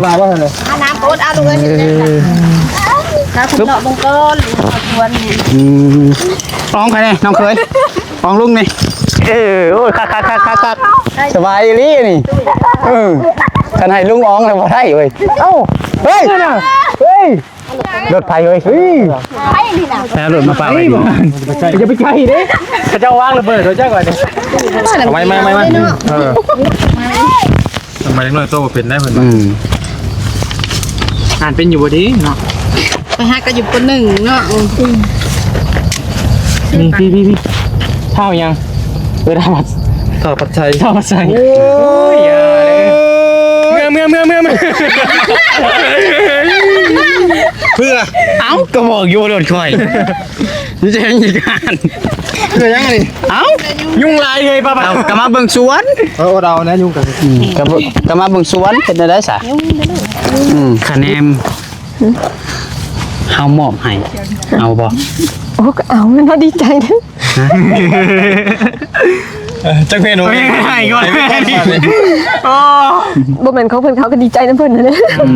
ວ່າວ່າ ອາ ນ້ຳອົດເອົາລູກເອີຍ ເອີ ເຮັດຈັ່ງຊັ້ນ ຖ້າຄຸນເນາະ ເບິ່ງກ່ອນ ເບິ່ງກ່ອນ ອືມ ອອງໃຜແດ່ ນ້ອງເຂີຍ ອອງລຸງນີ້ ເອີ ໂອ້ຍ ຄັກໆໆໆ ສະບາຍອີ່ຫຼີນີ້ ເອີ ຄັນໃຫ້ລຸງອອງແລ້ວບໍ່ໄດ້ເວີຍ ເອົ້າ ເຮີ້ຍ ເຮີ້ຍ ລົດໃຜເຮີ້ຍ ເຮີ້ຍ ໃຜນີ້ນະ ແລ້ວລົດມາຝາກໄວ້ ຢ່າໄປໃກ້ເດ້ ເຂົາເຈົ້າວາງລະເບີດເຂົາເຈົ້າກ່ອນ ເອົາໄວ້ ໄວ້ ໄວ້ ເອີ ທຳໄມເດັກນ້ອຍໂຕບໍ່ເປັນໄດ້ເພິ່ນ ອືມ ອ່ານເປັນຢູ່ບໍ່ເດເນາະ ໄປຫາກໍຢູ່ ປ.ໜຶ່ງ ເນາະ ອືມ ນີ້ ພີ່ໆໆ ທ້າວຫຍັງ ເອີ ທ້າວ ທ້າວພັດໄຊ ທ້າວພັດໄຊ ໂອ້ຍ ຢ່າເລີຍ ເມືອ ເມືອ ເມືອ ເມືອ ເມືອ ເພື່ອ ເອົ້າ ກໍບອກຢູ່ວ່າລົດຂ້ອຍ ຢູ່ໃຈຢູ່ການ ເພື່ອຫຍັງນີ້ ເອົ້າ ຍຸງຫຼາຍເຮີ້ຍ ປ້າ ເອົາ ກໍມາເບິ່ງສວນ ເອີ ອດເອົານະ ຍຸງກັນ ອືມ ກໍ ກໍມາເບິ່ງສວນ ເປັນແນວໃດຊະ ອືມ ຄະແນນ ເຮົາມອບໃຫ້ ເອົາບໍ່ ໂອ້ ກໍເອົາແມ່ນເນາະ ດີໃຈເດ້ ເອີ ຈັກເມນູ ໃຫ້ກ່ອນ ໂອ້ ບໍ່ແມ່ນຂອງເພິ່ນ ເຂົາກໍດີໃຈນຳເພິ່ນຫັ້ນແຫຼະ ອືມ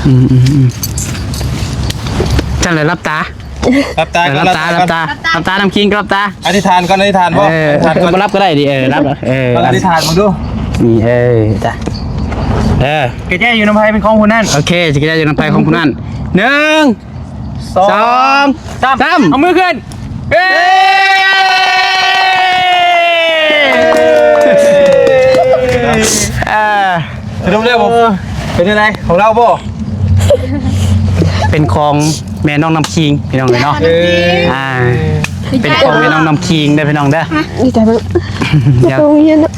ອືມໆ ຈັ່ງໃດ ຫຼັບຕາ ຫຼັບຕາ ເອີ ຫຼັບຕາ ຫຼັບຕາ ຫຼັບຕາ ນ້ຳຄິງ ຫຼັບຕາ ອະທິຖານກ່ອນ ອະທິຖານບໍ່ ເອີ ອະທິຖານກ່ອນ ບໍ່ຫຼັບກໍໄດ້ດິ ເອີ ຫຼັບ ເອີ ອະທິຖານເບິ່ງດູ ນີ້ ເອີ ຕາ ເອີ ກະແຈຢູ່ນຳໃຜເປັນຂອງຜູ້ນັ້ນ ໂອເຄ ກະແຈຢູ່ນຳໃຜຂອງຜູ້ນັ້ນ ໜຶ່ງ ສອງ ສອງ ສາມ ສາມ ເອົາມືຂຶ້ນ ເອີ ເອີ ສະຫຼຸບແລ້ວບໍ່ ເປັນຈັ່ງໃດ ຂອງລາວບໍ່ ເປັນຂອງແມ່ນ້ອງນ້ຳຄິງ ພີ່ນ້ອງເອີຍເນາະ ເອີ ອ່າ ເປັນຂອງແມ່ນ້ອງນ້ຳຄິງເດີພີ່ນ້ອງເດີ ດີໃຈເບິ່ງ ດຽວ ໄປໂຮງຮຽນເນາະ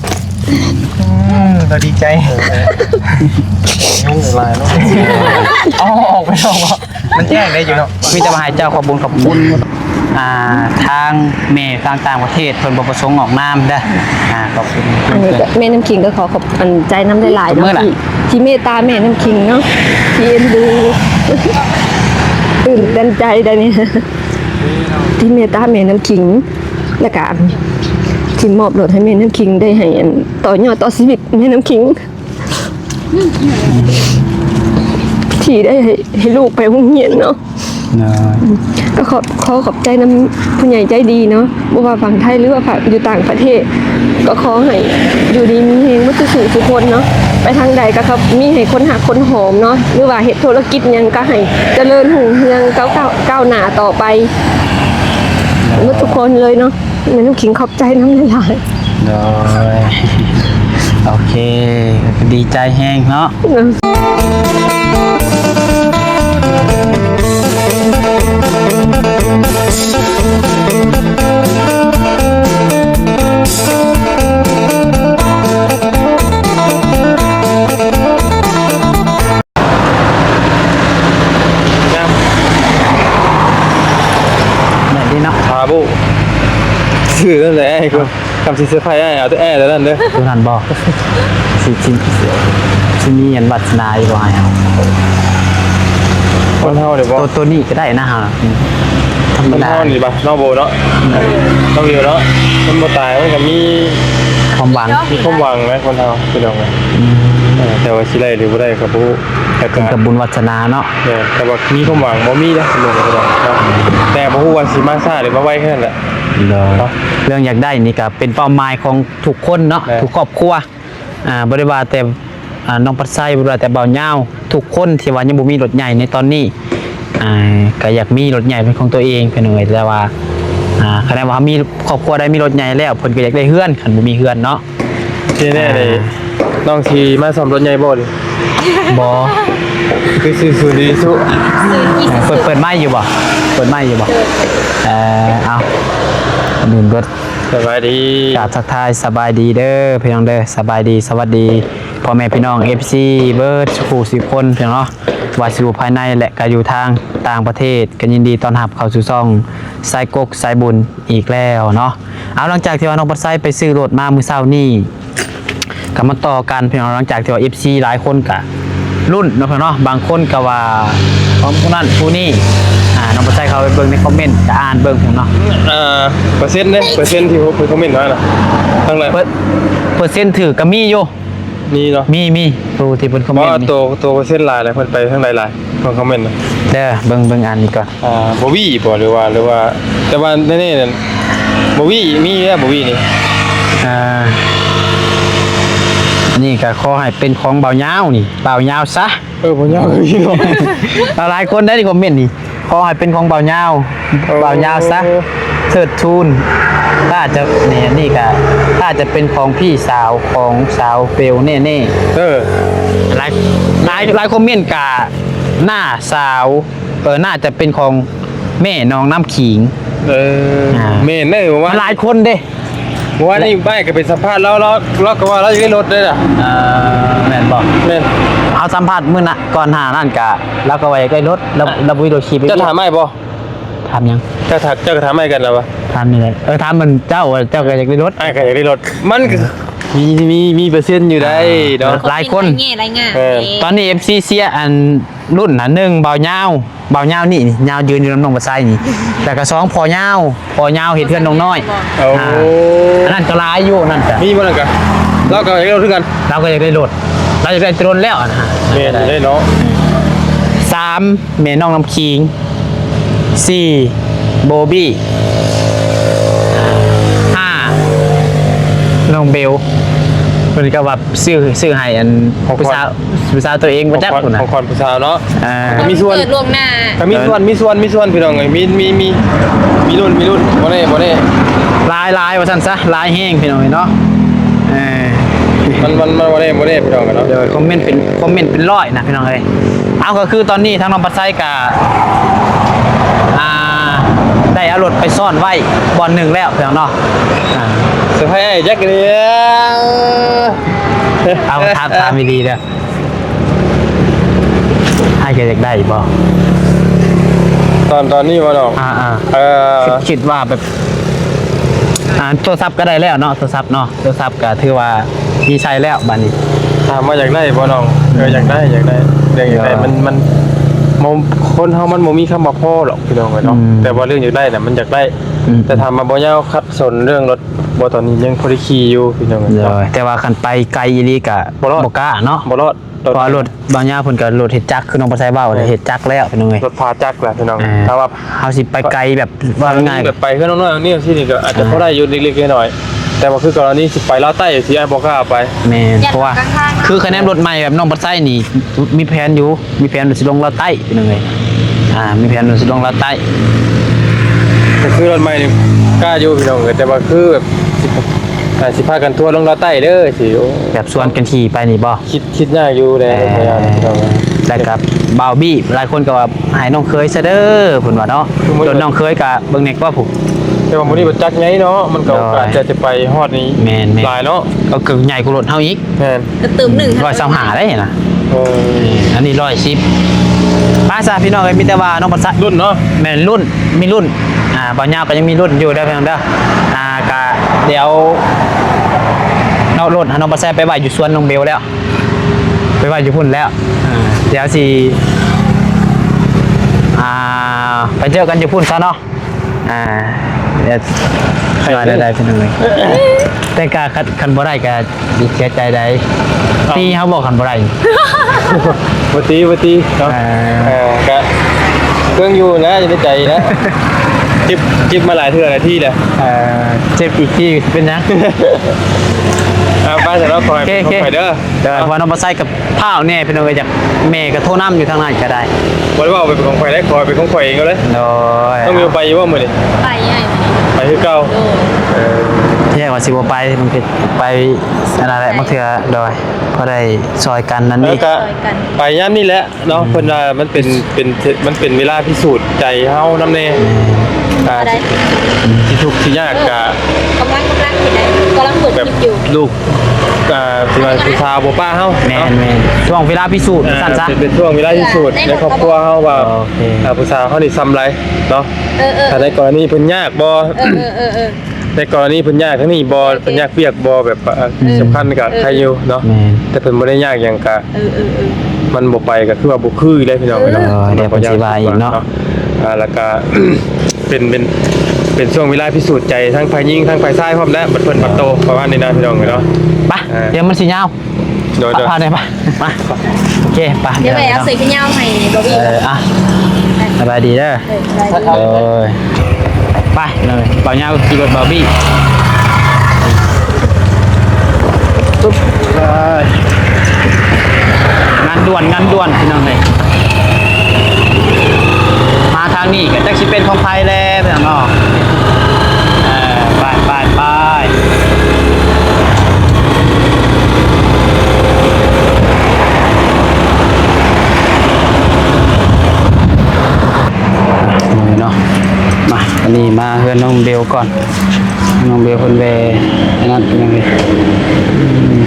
ອືມ ກໍດີໃຈ ຍຸງຫຼາຍເນາະ ເອົາອອກໄປເນາະ ມັນແຈ້ງໄດ້ຢູ່ເນາະ ມີແຕ່ວ່າໃຫ້ເຈົ້າຂອບບຸນຂອບຄຸນ ອ່າ ທາງແມ່ທາງຕ່າງປະເທດ ເພິ່ນບໍ່ປະສົງອອກນາມເດີ ອ່າ ຂອບຄຸນ ອັນນີ້ກໍແມ່ນ້ຳຄິງກໍຂໍຂອບ ອັນ ໃຈນຳຫຼາຍໆເນາະ ທີ່ ທີ່ເມດຕາແມ່ນ້ຳຄິງເນາະ ທີ່ເອັນດູ ຕື່ນເຕັ້ນໃຈໄດ໋ນີ້ ທີ່ເມດຕາແມ່ນ້ຳຄິງ ແລ້ວກໍທີ່ມອບລົດໃຫ້ແມ່ນ້ຳຄິງ ໄດ້ໃຫ້ ອັນ ຕໍ່ຍອດຕໍ່ຊີວິດແມ່ນ້ຳຄິງ ທີ່ໄດ້ໃຫ້ ໃຫ້ລູກໄປໂຮງຮຽນເນາະ ໂດຍ ກໍຂໍ ຂໍຂອບໃຈນຳຜູ້ໃຫຍ່ໃຈດີເນາະ ບໍ່ວ່າຝັ່ງໄທ ຫຼືວ່າຢູ່ຕ່າງປະເທດ ກໍຂໍໃຫ້ຢູ່ດີມີແຮງໝົດທຸກຜູ້ທຸກຄົນເນາະ ໄປທາງໃດກໍ ກໍມີແຕ່ຄົນຮັກຄົນຫອມເນາະ ຫຼືວ່າເຮັດທຸລະກິດຫຍັງກໍໃຫ້ຈະເລີນຮຸ່ງເຮືອງ ກ້າວ ກ້າວໜ້າຕໍ່ໄປ ໝົດທຸກຄົນເລີຍເນາະ ແມ່ນ້ຳຄິງຂອບໃຈນຳຫຼາຍໆ ໂດຍ ໂອເຄ ດີໃຈແຮງເນາະ ງາມ ແມ່ນດີເນາະ ທາບູ ຊື້ນັ້ນແຫຼະ ໄອ້ຄົນ ຄຳຊິເຊີໄພອ້າຍ ເອົາແຕ່ແອໂຕນັ້ນເດີ ໂຕນັ້ນບໍ່ ຊິ ຊິ ຊິມີອັນວາສະໜາຢູ່ບໍ່ ອ້າຍເຮົາ ຄົນເຮົານີ້ບໍ່ ໂຕ ໂຕນີ້ກໍໄດ້ນະ ເຮົາ ທຳມະດາ ຄົນເຮົານີ້ບໍ່ ນ້ອງໂບເນາະ ນ້ອງວິວເນາະ ມັນບໍ່ຕາຍ ມັນກໍມີຄວາມຫວັງ ມີຄວາມຫວັງນະ ຄົນເຮົາ ພີ່ນ້ອງ ອືມ ເອີ ແຕ່ວ່າຊິໄດ້ຫຼືບໍ່ໄດ້ກໍບໍ່ຮູ້ ແຕ່ກໍຂຶ້ນກັບບຸນວາສະໜາເນາະ ແມ່ນ ແຕ່ວ່າມີຄວາມຫວັງບໍ່ມີເດ້ ພີ່ນ້ອງເນາະ ແຕ່ບໍ່ຮູ້ວ່າຊິມາຊ້າຫຼືມາໄວແຄ່ນັ້ນແຫຼະ ໂດຍ ເນາະ ເລື່ອງຢາກໄດ້ນີ້ກໍເປັນເປົ້າໝາຍຂອງທຸກຄົນເນາະ ແມ່ນ ທຸກຄອບຄົວ ອ່າ ບໍ່ໄດ້ວ່າແຕ່ ອ່າ ນ້ອງປັດໄຊ ບໍ່ໄດ້ວ່າແຕ່ບ່າວຍາວ ທຸກຄົນທີ່ວ່າຍັງບໍ່ມີລົດໃຫຍ່ໃນຕອນນີ້ ອ່າ ກໍຢາກມີລົດໃຫຍ່ເປັນຂອງຕົວເອງ ພີ່ນ້ອງເອີຍ ແຕ່ວ່າ ອ່າ ຄັນວ່າມີຄອບຄົວໃດມີລົດໃຫຍ່ແລ້ວ ເພິ່ນກໍຢາກໄດ້ເຮືອນ ຄັນບໍ່ມີເຮືອນເນາະ ທີ່ແນ່ນີ້ ອ່າ ນ້ອງຊິມາສ້ອມລົດໃຫຍ່ບໍ່ນີ້? ບໍ່ ຄືຊື້ຊູລີຊູ ເປີດ ເປີດໄມຢູ່ບໍ່? ເປີດໄມຢູ່ບໍ່? ເອີ ເອົາ ໜຶ່ງເບິດ ສະບາຍດີ ກາບທັກທາຍສະບາຍດີເດີພີ່ນ້ອງເດີ ສະບາຍດີ ສະຫວັດດີພໍ່ແມ່ພີ່ນ້ອງ ເອັຟຊີ ເບິດສູ່ຜູ້ສູ່ຄົນ ພີ່ນ້ອງເນາະ ວ່າຊິຢູ່ພາຍໃນ ແລະ ກໍຢູ່ທາງຕ່າງປະເທດ ກໍຍິນດີຕ້ອນຮັບເຂົ້າສູ່ຊ່ອງສາຍກົກສາຍບຸນອີກແລ້ວເນາະ. ເອົາ ຫຼັງຈາກທີ່ວ່ານ້ອງປັດໄຊໄປຊື້ລົດມາມື້ເຊົ້ານີ້ ກໍມາຕໍ່ກັນພີ່ນ້ອງ ຫຼັງຈາກທີ່ວ່າ ເອັຟຊີ ຫຼາຍຄົນກໍລຸ້ນເນາະ ພີ່ນ້ອງເນາະ ບາງຄົນກໍວ່າຂອງຜູ້ນັ້ນຜູ້ນີ້ ອ່າ ນ້ອງປັດໄຊເຂົ້າໄປເບິ່ງໃນຄອມເມັນ ກໍອ່ານເບິ່ງພີ່ນ້ອງເນາະ ເອີ ເປີເຊັນເດ້ ເປີເຊັນທີ່ເພິ່ນຄອມເມັນມານະ ທາງນັ້ນ ເປີ ເປີເຊັນຖືກກໍມີຢູ່. ມີເນາະ ມີ ມີຜູ້ທີ່ເພິ່ນຄອມເມັນນີ້ ໂຕ ໂຕເປີເຊັນຫຼາຍແລ້ວ ເພິ່ນໄປທາງໃດຫຼາຍ ເພິ່ນຄອມເມັນນະ? ເດີ ເບິ່ງ ເບິ່ງອ່ານນີ້ກ່ອນ ອ່າ ບໍ່ວີບໍ່ ຫຼືວ່າ ຫຼືວ່າ ແຕ່ວ່າແນ່ໆນັ້ນ ບໍ່ວີ ມີແລ້ວ ບໍ່ວີນີ້ ອ່າ ອັນນີ້ກໍຂໍໃຫ້ເປັນຂອງບ່າວຍາວນີ້ ບ່າວຍາວຊະ ເອີ ບ່າວຍາວຄືເນາະ ຫຼາຍຄົນໄດ້ຄອມເມັນນີ້ ຂໍໃຫ້ເປັນຂອງບ່າວຍາວ ເອີ ບ່າວຍາວຊະ ເທີດທູນ ຖ້າຈະ ນີ້ ນີ້ກະ ຖ້າຈະເປັນຂອງພີ່ສາວຂອງສາວເບວແນ່ໆ ເອີ ຫຼາຍ ຫຼາຍ ຫຼາຍຄອມເມັນກະ ໜ້າສາວ ເອີ ໜ້າຈະເປັນຂອງແມ່ນ້ອງນ້ຳຂີງ ເອີ ອ່າ ແມ່ນເດ້ ວ່າ ຫຼາຍຄົນເດ້ ເມື່ອວານນີ້ອ້າຍກໍໄປສຳພາດລາວ ລາວ ລາວກໍວ່າລາວຢາກໄດ້ລົດເດ້ລະ ເອີ ແມ່ນບໍ່? ແມ່ນ ເຮົາສຳພາດມື້ນະ ກ່ອນໜ້ານັ້ນກະ ລາວກໍວ່າຢາກໄດ້ລົດ ລາວ ລາວບໍ່ມີລົດຂີ່ໄປ ເຈົ້າຖາມອ້າຍບໍ່? ຖາມຫຍັງ? ເຈົ້າຖາມ ເຈົ້າກໍຖາມອ້າຍກັນລະວະ? ຖາມນີ້ແຫຼະ ເອີ ຖາມມັນເຈົ້າ ເຈົ້າກໍຢາກໄດ້ລົດ ອ້າຍກໍຢາກໄດ້ລົດ ມັນກໍ ເອີ ມີ ມີ ມີເປີເຊັນຢູ່ໄດ໋ເນາະ ຫຼາຍຄົນ ເອີ ຕອນນີ້ເອັຟຊີເຊຍ ອັນ ລຸ້ນນະ ໜຶ່ງ ບ່າວຍາວ ບ່າວຍາວນີ້ ນີ້ ຍາວຢືນຢູ່ນຳນ້ອງບັດໄຊນີ້ ແລ້ວກໍສອງ ພໍ່ຍາວ ພໍ່ຍາວເຮັດເຮືອນນ້ອງນ້ອຍ ໂອ້ ອ່າ ອັນນັ້ນກໍຫຼາຍຢູ່ ອັນນັ້ນກໍ ມີບໍ່ນັ້ນກໍ ລາວກໍຢາກໄດ້ລົດຄືກັນ ລາວກໍຢາກໄດ້ລົດ ລາວຢາກໄດ້ແຕ່ດົນແລ້ວ ອັນນັ້ນ ແມ່ນເດ້ເນາະ ສາມ ແມ່ນ້ອງນ້ຳຂີງ ສີ່ ໂບບີ້ ຫ້າ ນ້ອງເບວ ເພິ່ນກໍວ່າ ຊື້ ຊື້ໃຫ້ອັນ ຂອງຂວັນ ຜູ້ສາວ ຜູ້ສາວຕົວເອງບໍ່ຈັກພຸ້ນນະ ຂອງຂວັນຜູ້ສາວເນາະ ອ່າ ກໍມີສ່ວນ ເກີດລ່ວງໜ້າ ກໍມີສ່ວນ ມີສ່ວນ ມີສ່ວນ ພີ່ນ້ອງເອີຍ ມີ ມີ ມີ ມີລຸ້ນ ມີລຸ້ນ ບໍ່ແນ່ ບໍ່ແນ່ ຫຼາຍ ຫຼາຍວ່າຊັ້ນຊະ ຫຼາຍແຮງ ພີ່ນ້ອງເອີຍເນາະ ເອີ ມັນ ມັນ ມັນບໍ່ແນ່ ບໍ່ແນ່ ພີ່ນ້ອງເອີຍເນາະ ໂດຍ ຄອມເມັນເປັນ ຄອມເມັນເປັນຮ້ອຍນະ ພີ່ນ້ອງເອີຍ ເອົາ ກໍຄືຕອນນີ້ທາງນ້ອງບັດໄຊກະ ອ່າ ໄດ້ເອົາລົດໄປຊ້ອນໄວ້ບ່ອນໜຶ່ງແລ້ວ ພີ່ນ້ອງເນາະ ອ່າ ເຊີໄພຣສ໌ອ້າຍແຈັກນີ້ ເອົາ ຖາມ ຖາມດີໆເດີ ອ້າຍກໍຢາກໄດ້ບໍ່? ຕອນ ຕອນນີ້ບໍ່ນ້ອງ? ອ່າໆ ເອີ ຄິດ ຄິດວ່າແບບ ອ່າ ໂທລະສັບກໍໄດ້ແລ້ວເນາະ ໂທລະສັບເນາະ ໂທລະສັບກໍຖືວ່າມີໃຊ້ແລ້ວບາດນີ້ ຖາມວ່າຢາກໄດ້ບໍ່ນ້ອງ? ເອີ ຢາກໄດ້ ຢາກໄດ້ ເລື່ອງຢາກໄດ້ ມັນ ມັນ ຄົນເຮົາມັນບໍ່ມີຄຳວ່າພໍດອກ ພີ່ນ້ອງເອີຍເນາະ ອືມ ແຕ່ວ່າເລື່ອງຢາກໄດ້ນະ ມັນຢາກໄດ້ ອືມ ແຕ່ຖາມວ່າບ່າວຍາວຂັດສົນເລື່ອງລົດບໍ່? ຕອນນີ້ຍັງພໍໄດ້ຂີ່ຢູ່ ພີ່ນ້ອງເອີຍເນາະ ໂດຍ ແຕ່ວ່າຄັນໄປໄກອີ່ຫຼີກະບໍ່ລອດ ບໍ່ກ້າເນາະ ບໍ່ລອດ ເພາະວ່າລົດບ່າວຍາວເພິ່ນກໍລົດເຮັດຈັກ ຄືນ້ອງປະໄຊເວົ້າ ແມ່ນ ເຮັດຈັກແລ້ວ ພີ່ນ້ອງເອີຍ ລົດພາຈັກແຫຼະ ພີ່ນ້ອງ ອ່າ ຖ້າວ່າເຮົາຊິໄປໄກແບບ ເວົ້າງ່າຍໆ ແບບໄປເຮືອນນ້ອງໆນີ້ນີ້ກໍອາດຈະ ອ່າ ພໍໄດ້ຢູ່ເລັກໆນ້ອຍໆ ແຕ່ວ່າຄືກໍລະນີຊິໄປລາວໃຕ້ຊິ ອ້າຍບໍ່ກ້າໄປ ແມ່ນ ຢ້ານ ເພາະວ່າ ກາງທາງ ຄືຄະແນນລົດໃໝ່ແບບນ້ອງປະໄຊນີ້ ມີແຜນຢູ່ ມີແຜນວ່າຊິລົງລາວໃຕ້ ພີ່ນ້ອງເອີຍ ອ່າ ມີແຜນວ່າຊິລົງລາວໃຕ້ ກໍຄືລົດໃໝ່ນີ້ກ້າຢູ່ ພີ່ນ້ອງເອີຍ ແຕ່ວ່າຄືແບບ ອ່າ ຊິພາກັນທົວລົງລາວໃຕ້ເດີ ຊິ ໂອ້ ແບບຊວນກັນຂີ່ໄປນີ້ບໍ່? ຄິດ ຄິດຍາກຢູ່ແຫຼະ ເອີ ແລ້ວກໍບ່າວບີ້ ຫຼາຍຄົນກໍວ່າໃຫ້ນ້ອງເຂີຍຊະເດີ ເພິ່ນວ່າເນາະ ຈົນນ້ອງເຂີຍກໍເບິ່ງແດ່ກວ່າຜູ້ ແຕ່ວ່າມື້ນີ້ບັດຈັກໃຫຍ່ເນາະ ມັນກໍ ໂດຍ ອາດຈະ ຈະໄປຮອດນີ້ ແມ່ນໆ ຫຼາຍເນາະ ກໍຄືໃຫຍ່ກວ່າລົດເຮົາອີກ ແມ່ນ ກໍຕື່ມໜຶ່ງ ຮ້ອຍຊາວຫ້າໄດ້ນະ ເອີ ອັນນີ້ຮ້ອຍສິບ ໄປຊະ ພີ່ນ້ອງເອີຍ ມີແຕ່ວ່ານ້ອງບັດໄຊ ລຸ້ນເນາະ ແມ່ນລຸ້ນ ມີລຸ້ນ ອ່າ ບ່າວຍາວກໍຍັງມີລຸ້ນຢູ່ເດີ ພີ່ນ້ອງເດີ ອ່າ ກະດຽວເອົາລົດໃຫ້ນ້ອງປະໄຊໄປໄວ້ຢູ່ສວນນ້ອງເບວແລ້ວ ໄປໄວ້ຢູ່ພຸ້ນແລ້ວ ອ່າ ດຽວຊິ ອ່າ ໄປເຈີກັນຢູ່ພຸ້ນຊະເນາະ ອ່າ ດຽວຊິວ່າແນວໃດ ພີ່ນ້ອງເອີຍ ແຕ່ກະຄັນ ຄັນບໍ່ໄດ້ກະ ດີ ເສຍໃຈໃດ ເອົ້າ ຕີເຮົາບໍ່ ຄັນບໍ່ໄດ້ ບໍ່ຕີ ບໍ່ຕີເນາະ ອ່າ ເອີ ກະເຄິ່ງຢູ່ນະ ຢູ່ໃນໃຈນະ ເຈັບ ເຈັບມາຫຼາຍເທື່ອຫຼາຍທີແລ້ວ ເອີ ເຈັບອີກທີຊິເປັນຫຍັງ ເອົາ ໄປຊະເນາະ ຂໍໃຫ້ ໂອເຄ ໂອເຄ ໄປເດີ ເອີ ເພາະວ່ານ້ອງປະໄຊກັບ ພ້າວແດ່ ພີ່ນ້ອງເອີຍ ຈັກແມ່ກໍໂທນຳຢູ່ທາງນັ້ນກໍໄດ້ ບໍ່ໄດ້ເວົ້າເປັນຂອງຂ້ອຍເດ້ ຂໍເປັນຂອງຂ້ອຍເອງກໍເລີຍ ໂດຍ ນ້ອງມິວໄປຢູ່ບໍ່ມື້ນີ້? ໄປອ້າຍ ໄປຄືເກົ່າ ໂດຍ ເອີ ທີ່ແລກວ່າຊິບໍ່ໄປ ບາງທີໄປອັນນັ້ນແຫຼະ ບາງເທື່ອ ໂດຍ ພໍໄດ້ຊ່ອຍກັນນັ້ນນີ້ ແລ້ວກໍ ຊ່ອຍກັນ ໄປຍາມນີ້ແຫຼະເນາະ ອືມ ເພິ່ນວ່າມັນເປັນ ເປັນ ມັນເປັນເວລາພິສູດໃຈເຮົານຳແດ່ ແມ່ນ ອ່າ ໄດ້ ຊິທຸກຊິຍາກກໍ ກຳລັງ ກຳລັງເຮັດໄດ້ ກຳລັງເປີດຄລິບຢູ່ ແບບລູກ ອ່າ ທີ່ວ່າຜູ້ສາວບໍ່ປະເຮົາ ແມ່ນ ເນາະ ແມ່ນ ຊ່ວງເວລາພິສູດ ອ່າ ວ່າຊັ້ນຊະ ເປັນ ເປັນຊ່ວງເວລາພິສູດໃນຄອບຄົວເຮົາວ່າ ໂອເຄ ອ່າ ຜູ້ສາວເຮົານີ້ຊ່ຳໃດເນາະ ເອີ ເອີ ຖ້າໃນກໍລະນີເພິ່ນຍາກບໍ່ ເອີ ເອີ ເອີ ໃນກໍລະນີເພິ່ນຍາກທາງນີ້ບໍ່ ໂອເຄ ເພິ່ນຍາກວຽກບໍ່ ແບບວ່າ ເອີ ສຳຄັນກໍ ເອີ ໃຄຢູ່ເນາະ ແມ່ນ ແຕ່ເພິ່ນບໍ່ໄດ້ຍາກຫຍັງກໍ ເອີ ເອີ ເອີ ມັນບໍ່ໄປກໍຄືວ່າບໍ່ຄືຢູ່ເດ້ ພີ່ນ້ອງເອີ ເນາະ ເອີ ດຽວເພິ່ນຊິວ່າອີກເນາະ ອ່າ ແລ້ວກໍ ເປັນ ເປັນ ເປັນຊ່ວງເວລາພິສູດໃຈທັງຝ່າຍຍິງທັງຝ່າຍຊາຍພ້ອມແຫຼະ ບັດເພິ່ນບັດໂຕ ປະມານນີ້ນະ ພີ່ນ້ອງເອີຍເນາະ ໄປ ອ່າ ດຽວມັນຊິຍາວ ໂດຍ ໂດຍ ພາໄດ້ປະ ມາ ໂອເຄ ໄປ ດຽວໄປເອົາເສື້ອແຂນຍາວໃຫ້ບາວບີ ເອີ ອ່ະ ສະບາຍດີເດີ ເອີ ສະບາຍດີ ໂດຍ ໄປເລີຍ ບ່າວຍາວຂີ່ລົດບາວບີ ປຶບ ເອີ ງານດ່ວນ ງານດ່ວນ ພີ່ນ້ອງເອີຍ ມາທາງນີ້ກໍຈັກຊິເປັນຂອງໃຜແລ້ວ ພີ່ນ້ອງເນາະ ເອີ ໄປ ໄປ ໄປ ເນາະ ມາ ອັນນີ້ມາເຮືອນນ້ອງເບວກ່ອນ ນ້ອງເບວເພິ່ນແວ່ ອັນນັ້ນ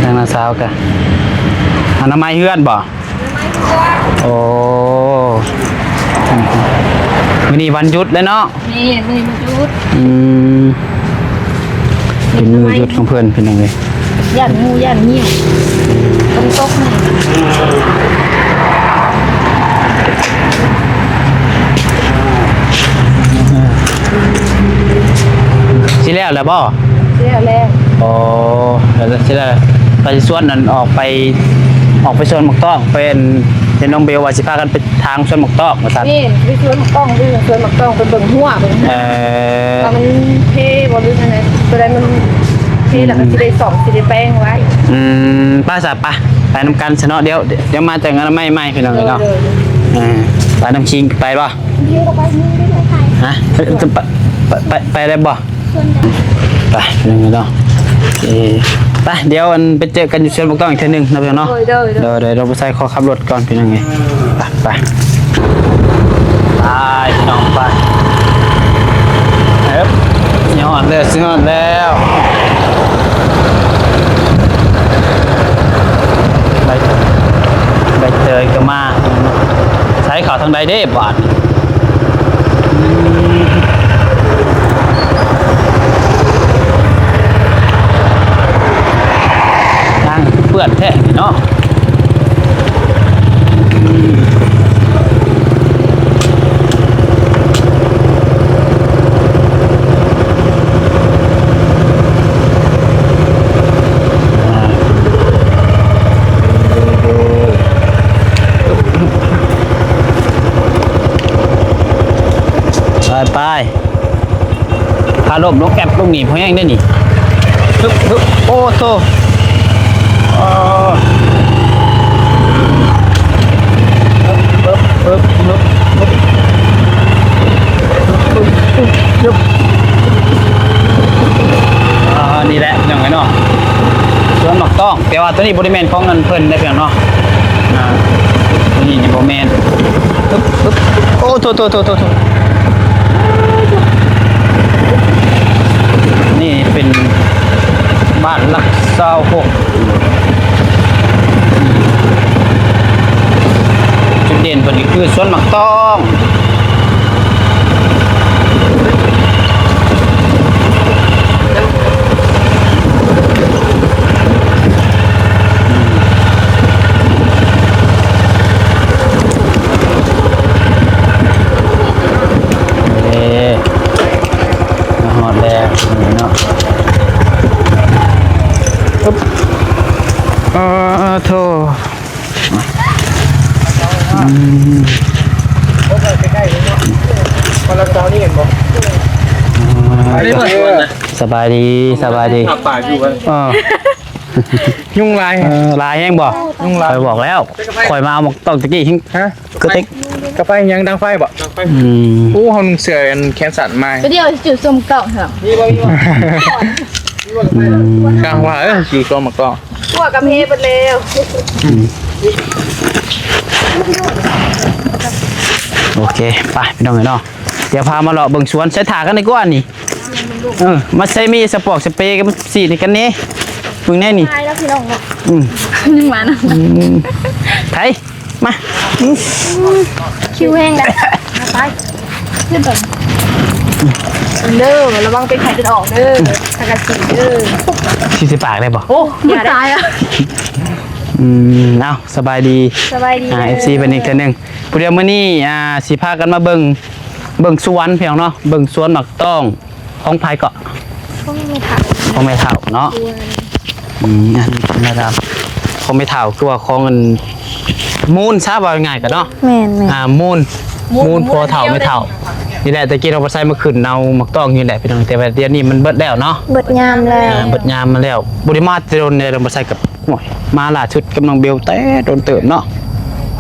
ທາງນ້າສາວກະ ອະນາໄມເຮືອນບໍ່? ໂອ້ ມື້ນີ້ວັນຢຸດເລີຍເນາະ ແມ່ນ ມື້ນີ້ວັນຢຸດ ອືມ ເປັນມື້ຢຸດຂອງເພິ່ນ ພີ່ນ້ອງເອີຍ ຢ້ານງູຢ້ານງຽວ ຝົນຕົກນີ້ ຊິແລ້ວແລ້ວບໍ່? ຊິແລ້ວແລ້ວ ອໍ ແລ້ວຊິແລ້ວ ກໍຊິຊວນນັ້ນອອກໄປ ອອກໄປສວນໝາກຕ້ອງ ເປັນ ເຫັນນ້ອງເບວວ່າຊິພາກັນໄປ ທາງສວນໝາກຕ້ອງວ່າຊັ້ນ ນີ້ໄປສວນໝາກຕ້ອງ ໄປສວນໝາກຕ້ອງ ໄປເບິ່ງຮົ້ວເບິ່ງ ເອີ ວ່າມັນເພບໍ່ ຫຼືຈັ່ງໃດ ຕົວໃດມັນເພ ອືມ ແລ້ວກໍຊິໄດ້ສ້ອມ ຊິໄດ້ແປງໄວ້ ອືມ ໄປຊະ ໄປ ໄປນຳກັນຊະເນາະ ດຽວ ດຽວມາຈັ່ງອະນາໄມໃໝ່ ພີ່ນ້ອງເອີຍເນາະ ເອີ ເອີ ໄປນຳຄິງ ໄປບໍ່? ຮະ ໄປ ໄປ ໄປ ໄປໄດ້ບໍ່? ໄປ ພີ່ນ້ອງເນາະ ເອີ ໄປ ດຽວອັນໄປເຈີກັນຢູ່ສວນໝາກຕ້ອງອີກເທື່ອໜຶ່ງເນາະ ພີ່ນ້ອງເນາະ ໂດຍ ໂດຍ ໂດຍ ໂດຍ ໂດຍ ໄປ ໄປ ໄປ ພີ່ນ້ອງ ໄປ ເອີບ ຊິຮອດແລ້ວ ຊິຮອດແລ້ວ ໃບ ໃບເຕີຍກໍມາ ໃສເຂົ້າທາງໃດເດ້ບາດນີ້? ທາງເປື້ອນແທ້ນີ້ເນາະ ໄປໆ ພາລົມລົງແອັບລົງນີ້ພໍແຮງເດ້ນີ້ ຮຶບ ຮຶບ ໂອ້ໂຕ ເອີ ອ່າ ນີ້ແຫຼະ ພີ່ນ້ອງເອີຍເນາະ ສວນໝາກຕ້ອງ ແຕ່ວ່າໂຕນີ້ບໍ່ໄດ້ແມ່ນຂອງອັນເພິ່ນເດ້ ພີ່ນ້ອງເນາະ ອ່າ ໂຕນີ້ນີ້ບໍ່ແມ່ນ ໂອ້ ໂຕ ໂຕ ໂຕ ໂຕ ນີ້ເປັນບ້ານຫຼັກຊາວຫົກ ຈຸດເດັ່ນເພິ່ນກໍຄືສວນໝາກຕ້ອງ ເອີ ມາຮອດແລ້ວເນາະ ອຶບ ເອີ ໂທ້ ອືມ ສະບາຍດີ ສະບາຍດີ ເອີ ຍຸງຫຼາຍ ເອີ ຫຼາຍແຮງບໍ່? ຍຸງຫຼາຍ ຂ້ອຍບອກແລ້ວ ຂ້ອຍມາເອົາໝາກຕ້ອງຕະກີ້ ຮະ? ກະຕິກ ກະໄຟຫຍັງ ດັງໄຟບໍ່? ອືມ ໂອ້ ເຮົານຸ່ງເສື້ອອັນແຂນສັ້ນມາ ກະດຽວຊິຈຸດສົມເກົ່າ ມີບໍ່ ມີບໍ່? ອືມ ກາງວ່າ ເອີ ຢູ່ສວນໝາກຕ້ອງ ພວກກະເພເບິດແລ້ວ ອືມ ໂອເຄ ໄປ ພີ່ນ້ອງເອີຍເນາະ ດຽວພາມາເລາະເບິ່ງສວນ ໃສ່ຖ້າກັນດີກວ່ານີ້ ເອີ ມາໃສ່ມີສະປອກສະເປກັບສີດໃຫ້ກັນແດ່ ເບິ່ງແດ່ນີ້ ຕາຍແລ້ວພີ່ນ້ອງເນາະ ອືມ ຍັງມານະ ອືມ ໄທ ມາ ອືມ ຄິວແຮງແລ້ວ ມາໄປ ຂຶ້ນໄປ ເດີ ລະວັງເປັນໄຂ້ເປັນອອກເດີ ອືມ ທາກັນສີເດີ ສີດໃສ່ປາກໄດ້ບໍ່? ໂອ້ ຢ່າໄດ້ ຕາຍລະ ອືມ ເອົາ ສະບາຍດີ ສະບາຍດີ ອ່າ ເອັຟຊີ ເພິ່ນອີກເທື່ອໜຶ່ງ ຜູ້ດຽວມື້ນີ້ ອ່າ ຊິພາກັນມາເບິ່ງ ເບິ່ງສວນ ພີ່ນ້ອງເນາະ ເບິ່ງສວນໝາກຕ້ອງ ຂອງໃຜເກາະ? ຂອງແມ່ເຖົ້າ ຂອງແມ່ເຖົ້າເນາະ ອືມ ອັນນີ້ແມ່ດຳ ຂອງແມ່ເຖົ້າ ຄືວ່າຂອງອັນມູນຊະ ເວົ້າງ່າຍໆກໍເນາະ. ແມ່ນໆ ອ່າ ມູນ ມູນ ມູນຜົວເຖົ້າແມ່ເຖົ້ານີ້ແຫຼະ. ແຕ່ກີ້ນ້ອງບັດໄຊມາຂຶ້ນເອົາໝາກຕ້ອງຢູ່ແຫຼະພີ່ນ້ອງ ແຕ່ວ່າດຽວນີ້ມັນເບິດແລ້ວເນາະ ເບິດຍາມແລ້ວ ອ່າ ເບິດຍາມມາແລ້ວ. ບໍ່ໄດ້ມາແຕ່ດົນແລ້ວ ນ້ອງບັດໄຊກັບ ໂອ້ຍ ມາລ່າສຸດກັບນ້ອງເບວແຕ່ດົນເຕີບເນາະ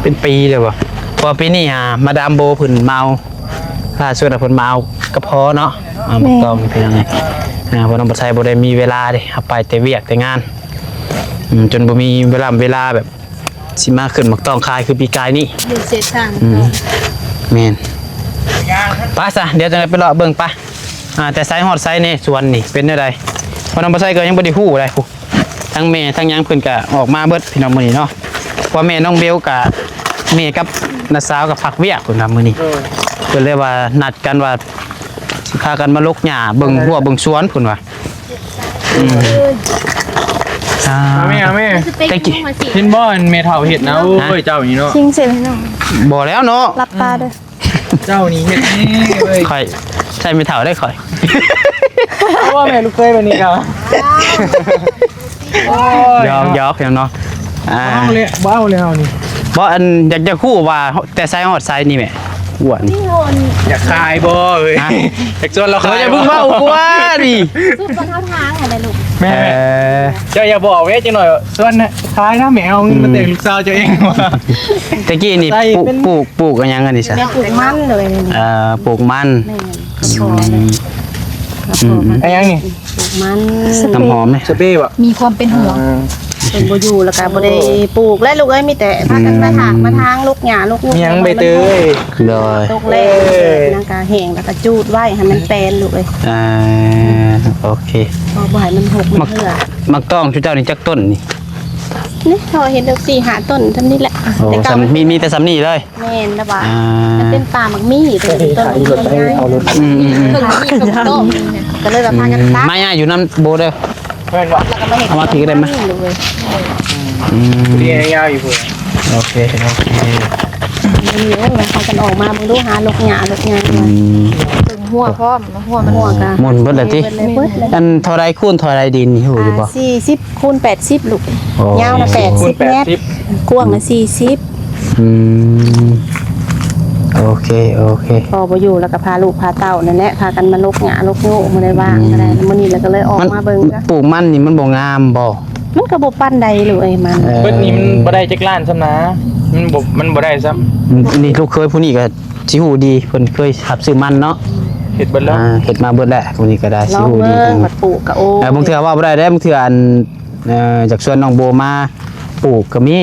ເປັນປີແລ້ວບໍ່. ເພາະວ່າປີນີ້ ອ່າ ມາດາມໂບເພິ່ນມາເອົາ ລ່າສຸດເພິ່ນມາເອົາກະເພາະເນາະ ເອົາໝາກຕ້ອງ ແມ່ນ ພີ່ນ້ອງເອີຍ. ອ່າ ເພາະນ້ອງບັດໄຊບໍ່ໄດ້ມີເວລາເດ້ ເຮົາໄປແຕ່ວຽກແຕ່ງານ ອືມ ຈົນບໍ່ມີເວລາ ເວລາແບບຊິມາຂຶ້ນໝາກຕ້ອງຂາຍຄືປີກາຍນີ້ ຢູ່ເສດທາງ ອືມ ແມ່ນ. ໄປຊະ ດຽວຈັ່ງໃດໄປເລາະເບິ່ງໄປ ອ່າ ແຕ່ໃສຮອດໃສແດ່ ສວນນີ້ເປັນແນວໃດ ເພາະນ້ອງບັດໄຊກໍຍັງບໍ່ໄດ້ຮູ້ໃດ໋. ທັງແມ່ທັງຫຍັງເພິ່ນກະອອກມາເບິດພີ່ນ້ອງມື້ນີ້ເນາະ. ເພາະວ່າແມ່ນ້ອງເບວກະ ແມ່ກັບນ້າສາວກະພັກວຽກພຸ້ນນະມື້ນີ້ ເອີ ເພິ່ນເລີຍວ່ານັດກັນວ່າ ຊິພາກັນມາລົກຫຍ້າເບິ່ງຮົ້ວເບິ່ງສວນພຸ້ນວ່າ. ອືມ ອ່າ ເອົາແມ່ ເອົາແມ່ ແຕ່ກີ້ ເຫັນບໍ່ ອັນແມ່ເຖົ້າເຮັດນະ. ໂອ້ຍ ເຈົ້ານີ້ເນາະ ຊິງເສັນໃຫ້ນ້ອງ ບໍ່ແລ້ວເນາະ ຫຼັບຕາເດີ້. ເຈົ້ານີ້ເຮັດແນ່ເວີຍ ຂ້ອຍໃຊ້ແມ່ເຖົ້າໄດ້ຂ້ອຍ ເພາະວ່າແມ່ລູກເຂີຍບາດນີ້ກໍ ໂອ້ຍ ຢອກໆ ຫຍັງເນາະ. ອ່າ ເອົາແລ້ວ ບໍ່ເອົາແລ້ວນີ້ ບໍ່ ອັນ ຢາກ ຢາກຮູ້ວ່າແຕ່ໃສຮອດໃສນີ້ແມ່ ຫົວນີ້ ຢາກຂາຍບໍ່ເອີຍ ຢາກຊວນລາວຂາຍ ເອີ ຢ່າເພິ່ງເວົ້າກວ່ານີ້ ສຸດບ່ອນເຮົາທາງຫັ້ນແຫຼະລູກ. ແມ່ ເອີ ເຈົ້າຢ່າບອກເດ້ ຈັກໜ້ອຍຊວນຂາຍນະ ແມ່ເອົາເງິນມາແຕ່ງລູກສາວເຈົ້າເອງວ່າ. ແຕ່ກີ້ນີ້ ໃສ່ ປູກ ເປັນ ປູກ ປູກອັນຫຍັງອັນນີ້ຊະ ແມ່ປູກມັນເລີຍນີ້ ເອີ ປູກມັນ ແມ່ນ ອືມ ກະເພາະ ອືມ ອັນຫຍັງນີ້ ປູກມັນ ນ້ຳຫອມນີ້ ສະເປບໍ່ ມີຄວາມເປັນຫ່ວງ ອ່າ ເພິ່ນບໍ່ຢູ່ແລ້ວກໍບໍ່ໄດ້ປູກແລ້ວລູກເອີຍ ມີແຕ່ພາກັນມາຖາກມາທາງ ອືມ ລົກຫຍ້າລົກຫຍັງ ໃບເຕີຍ ໂດຍ ຕົກແລ້ງ ເອີ ນາງກະແຫ້ງແລ້ວກໍຈູດໄວ້ໃຫ້ມັນແປນລູກເອີຍ. ອ່າ ໂອເຄ ບໍ່ໃຫ້ມັນຫົກມັນເຫື່ອ. ໝາກຕ້ອງຊຸເຈົ້ານີ້ຈັກຕົ້ນນີ້? ນີ້ ພໍເຫັນດອກສີ່ຫ້າຕົ້ນສ່ຳນີ້ແຫຼະ ໂອ້ ແຕ່ເກົ່າ ສ່ຳ ມີ ມີແຕ່ສ່ຳນີ້ເລີຍ. ແມ່ນແລ້ວວ່າ ອ່າ ມັນເປັນປ່າໝາກມີ້ ເປັນຕົ້ນໝາກມີ້ໃຫຍ່ ອືມໆໆ ເພິ່ນມີຕົ້ນ ກໍເລີຍວ່າພາກັນຕັດ ອືມ ມາຍາຢູ່ນຳໂບເດີ ແມ່ນບໍ່ ແລ້ວກໍມາເຮັດ ເອົາມາພີ້ກໍໄດ້ມາ ນີ້ເລີຍ ອືມ ພໍດີຍາວຢູ່ພຸ້ນ ໂອເຄ ໂອເຄ ນີ້ ໂອ້ຍ ພາກັນອອກມາເບິ່ງດູ ຫາລົກຫຍ້າລົກຫຍັງ ອືມ ເບິ່ງຮົ້ວພ້ອມ ຮົ້ວມັນ ຮົ້ວກໍໝົດເບິດແລ້ວຕິ ເບິດເລີຍ ເບິດເລີຍ ອັນເທົ່າໃດຄູນເທົ່າໃດດິນນີ້ຮູ້ຢູ່ບໍ່? ອ່າ ສີ່ສິບ ຄູນແປດສິບລູກ ໂອ້ ຍາວນະ ສີ່ສິບ ແປດສິບແມັດ ກວ້າງນະ ສີ່ສິບ ອືມ ໂອເຄ ໂອເຄ ພໍ່ບໍ່ຢູ່ແລ້ວກໍພາລູກພາເຕົ້ານັ້ນແຫຼະ ພາກັນມາລົກຫຍ້າລົກໂຍ ບໍ່ໄດ້ວ່າງກໍໄດ້ ອືມ ມື້ນີ້ແລ້ວກໍເລີຍອອກມາເບິ່ງ ມັນ ປູກມັນນີ້ມັນບໍ່ງາມບໍ່? ມັນກໍບໍ່ປານໃດລູກເອີຍ ມັນ ເອີ ເບິດນີ້ມັນບໍ່ໄດ້ຈັກລ້ານຊ້ຳນະ ມັນບໍ່ ມັນບໍ່ໄດ້ຊ້ຳ ນີ້ລູກເຂີຍຜູ້ນີ້ກໍ ຊິຮູ້ດີ ເພິ່ນເຄີຍຮັບຊື້ມັນເນາະ ເຮັດເບິດແລ້ວ ອ່າ ເຮັດມາເບິດແລ້ວ ຜູ້ນີ້ກໍໄດ້ ຊິຮູ້ດີ ລອງເບິ່ງ ອືມ ວ່າປູກກໍໂອເຄ ເອີ ບາງເທື່ອເວົ້າບໍ່ໄດ້ເດ້ ບາງເທື່ອອັນ ເອີ ຢາກຊວນນ້ອງໂບມາປູກກໍມີ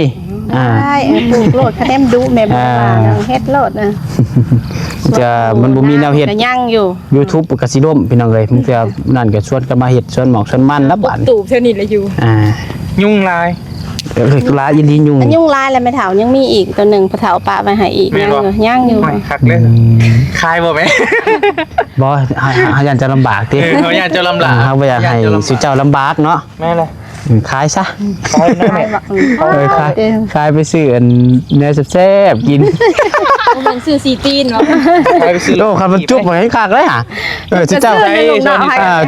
ອ່າ ໄດ້ ເອີ ປູກໂລດ ຄະແນນດຸແມ່ບໍ່ວ່າ ອ່າ ເຮັດໂລດນະ ເທື່ອມັນບໍ່ມີແນວເຮັດ ກໍຍັງຢູ່ ຢູທູບກໍຊິລົ້ມ ພີ່ນ້ອງເອີຍ ບາງເທື່ອນັ້ນກໍຊວນກັນມາເຮັດ ຊວນໝອກຊວນມັນລະບາດ ປູກເທື່ອນີ້ລະຢູ່ ອ່າ ຍຸງຫຼາຍ ເອີ ຫຼາຍອີ່ຫຼີຍຸງ ອັນຍຸງຫຼາຍແລ້ວແມ່ເຖົ້າ ຍັງມີອີກຕົວໜຶ່ງ ພໍ່ເຖົ້າປະໄວ້ໃຫ້ອີກ ແມ່ນບໍ່? ຍັງຢູ່ ຍັງຢູ່ ໂອ້ຍ ຄັກເດ້ ອືມ ຂາຍບໍ່ແມ່? ບໍ່ ເຮົາ ເຮົາຢ້ານເຈົ້າລຳບາກຕິ ເອີ ເຮົາຢ້ານເຈົ້າລຳບາກ ເອີ ເຮົາບໍ່ຢາກໃຫ້ ຢ້ານເຈົ້າລຳບາກ ຊຸເຈົ້າລຳບາກເນາະ ແມ່ນແຫຼະ ອືມ ຂາຍຊະ ຂາຍນະແມ່ ຂາຍ ເອີ ຂາຍ ຂາຍໄປຊື້ອັນແນວແຊບໆກິນ ບໍ່ແມ່ນຊື້ຊີ້ຕີນເນາະ ຂາຍໄປຊື້ ໂອ້ ຄັນມັນຈຸບໄວ້ຄັກເລີຍຫະ ເອີ ຊຸເຈົ້າ ເອີ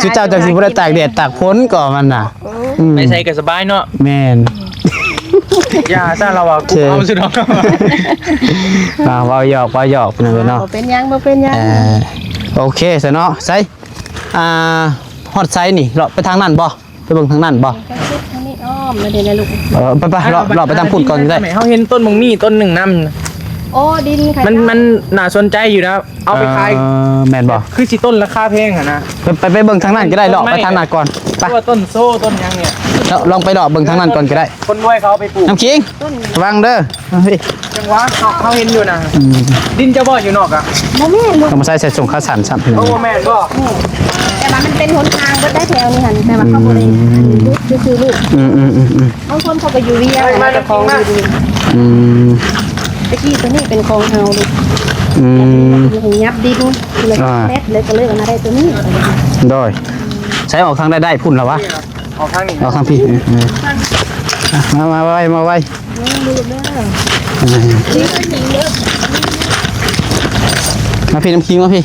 ຊຸເຈົ້າຈັ່ງຊິບໍ່ໄດ້ຕາກແດດຕາກຝົນກໍມັນນະ ອືມ ໄປໃສກໍສະບາຍເນາະ ແມ່ນ ຢ່າຊະ ລາວວ່າ ໂອເຄ ກູເອົາຊິດອກ ອ່າ ເວົ້າຫຍອກ ເວົ້າຫຍອກ ພີ່ນ້ອງເອີຍເນາະ ອ່າ ບໍ່ເປັນຫຍັງ ບໍ່ເປັນຫຍັງ ອ່າ ໂອເຄຊະເນາະ ໃສ ອ່າ ຮອດໃສນີ້ ເລາະໄປທາງນັ້ນບໍ່? ໄປເບິ່ງທາງນັ້ນບໍ່? ທາງນີ້ອ້ອມມາເດ້ລະລູກ ເອີ ໄປໆ ເລາະ ເລາະໄປທາງພຸ້ນກ່ອນກໍໄດ້ ເຮົາເຫັນຕົ້ນໝາກມີ້ຕົ້ນໜຶ່ງນຳ ໂອ້ ດິນ ມັນ ມັນໜ້າສົນໃຈຢູ່ນະ ເອົາໄປຂາຍ ເອີ ແມ່ນບໍ່? ຄືຊິຕົ້ນລາຄາແພງຫັ້ນນະ ໄປ ໄປ ໄປເບິ່ງທາງນັ້ນກໍໄດ້ ເລາະໄປທາງນັ້ນກ່ອນ ໄປ ຄືວ່າຕົ້ນໂຊຕົ້ນຫຍັງນີ້ ລອງໄປເລາະເບິ່ງທາງນັ້ນກ່ອນກໍໄດ້ ຄົນລວຍເຂົາເອົາໄປປູກ ນ້ຳຄິງ ລະວັງເດີ ເອີ ຈັ່ງຫວະ ເຮົາ ເຮົາເຫັນຢູ່ນະ ອືມ ດິນເຈົ້າບໍ່ຢູ່ນອກອະ ບໍ່ແມ່ນ ເອົາມາໃສ່ ໃສ່ສົ້ງຂາສັ້ນຊ້ຳ ໂອ້ ແມ່ນບໍ່? ແມ່ນ ແຕ່ວ່າມັນເປັນຫົນທາງເບິດໄດ໋ແຖວນີ້ຫັ້ນ ແຕ່ວ່າເຂົາບໍ່ໄດ້ ອືມ ໃຫ້ມັນຢຸດຊື່ໆລູກ ອືມໆໆໆ ບາງຄົນເຂົາກໍຢູ່ວຽງ ເຈົ້າຂອງຢູ່ດີ ອືມ ຕະກີ້ຕົວນີ້ເປັນຂອງເຮົາລູກ ອືມ ຢາກໄດ້ ຢາກໄດ້ຫຍັບດິນ ອ່າ ແມັດເລີຍ ກໍເລີຍເອົາມາໄດ້ຕົວນີ້ ໂດຍ ໃຊ້ອອກທາງໃດໄດ້ພຸ້ນລະວະ ອອກທາງນີ້ ອອກທາງພີ້ ເອີ ເອີ ອ່ະ ມາ ມາໄວ ມາໄວ ມາພີ້ ນ້ຳຄິງ ມາພີ້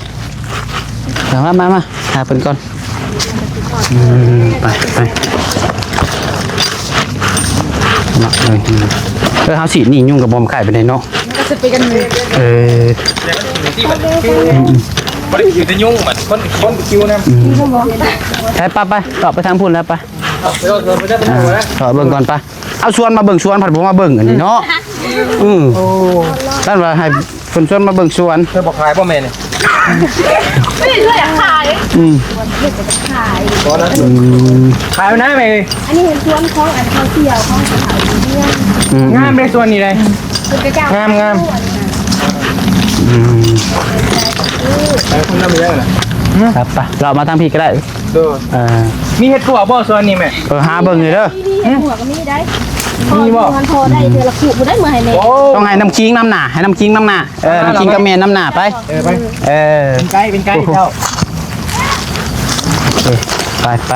ມາ ມາ ມາ ຫາເພິ່ນກ່ອນ ອືມ ໄປ ໄປ ໂອ້ ເນາະ ເອີ ເອີ ເຮົາສີດນີ້ຍຸງກໍບໍ່ຄ່ອຍໄປໄດ້ເນາະ ມັນກໍຊິໄປກັນເລີຍ ເອີ ບໍ່ໄດ້ຢູ່ແຕ່ຍຸງ ມັນຄົນ ຄົນຄິວນຳ ໄປ ໄປ ເລາະໄປທາງພຸ້ນແລ້ວໄປ ເລາະ ເລາະ ເລາະ ເລາະ ເລາະເບິ່ງກ່ອນໄປ ເອົາຊວນມາເບິ່ງ ຊວນພັດບໍ່ມາເບິ່ງອັນນີ້ເນາະ ອືມ ໂອ້ ນັ້ນວ່າໃຫ້ ເພິ່ນຊວນມາເບິ່ງສວນ ເພິ່ນບໍ່ຂາຍບໍ່ແມ່ນີ້? ເພິ່ນຢາກຂາຍ ອືມ ຂາຍ ອືມ ຂາຍນະແມ່. ອັນນີ້ເຫັນສວນຂອງອັນເຂົາສຽວຂອງເຂົາເນຍ ອືມ ງາມເດ້ສວນນີ້ເດ້ ເພິ່ນກໍຈ້າງ ງາມໆ ອືມ ໄປເລາະມາທາງພີ້ກໍໄດ້ ໂດຍ ເອີ ມີເຫັດປວກບໍ່ສວນນີ້ແມ່? ເອີ ຫາເບິ່ງຢູ່ເດີ ມີເຫັດປວກກໍມີໄດ໋ ມີບໍ່? ພໍໄດ້ເທື່ອລະຄຸຜູ້ໃດເມືອໃຫ້ແມ່ ຕ້ອງໃຫ້ນ້ຳຄີງນຳໜ້າ ໃຫ້ນ້ຳຄີງນຳໜ້າ ເອີ ນ້ຳຄິງກັບແມ່ນນຳໜ້າໄປ ເອີ ໄປ ເອີ ເປັນໄກ ເປັນໄກເຈົ້າ ເອີ ໄປ ໄປ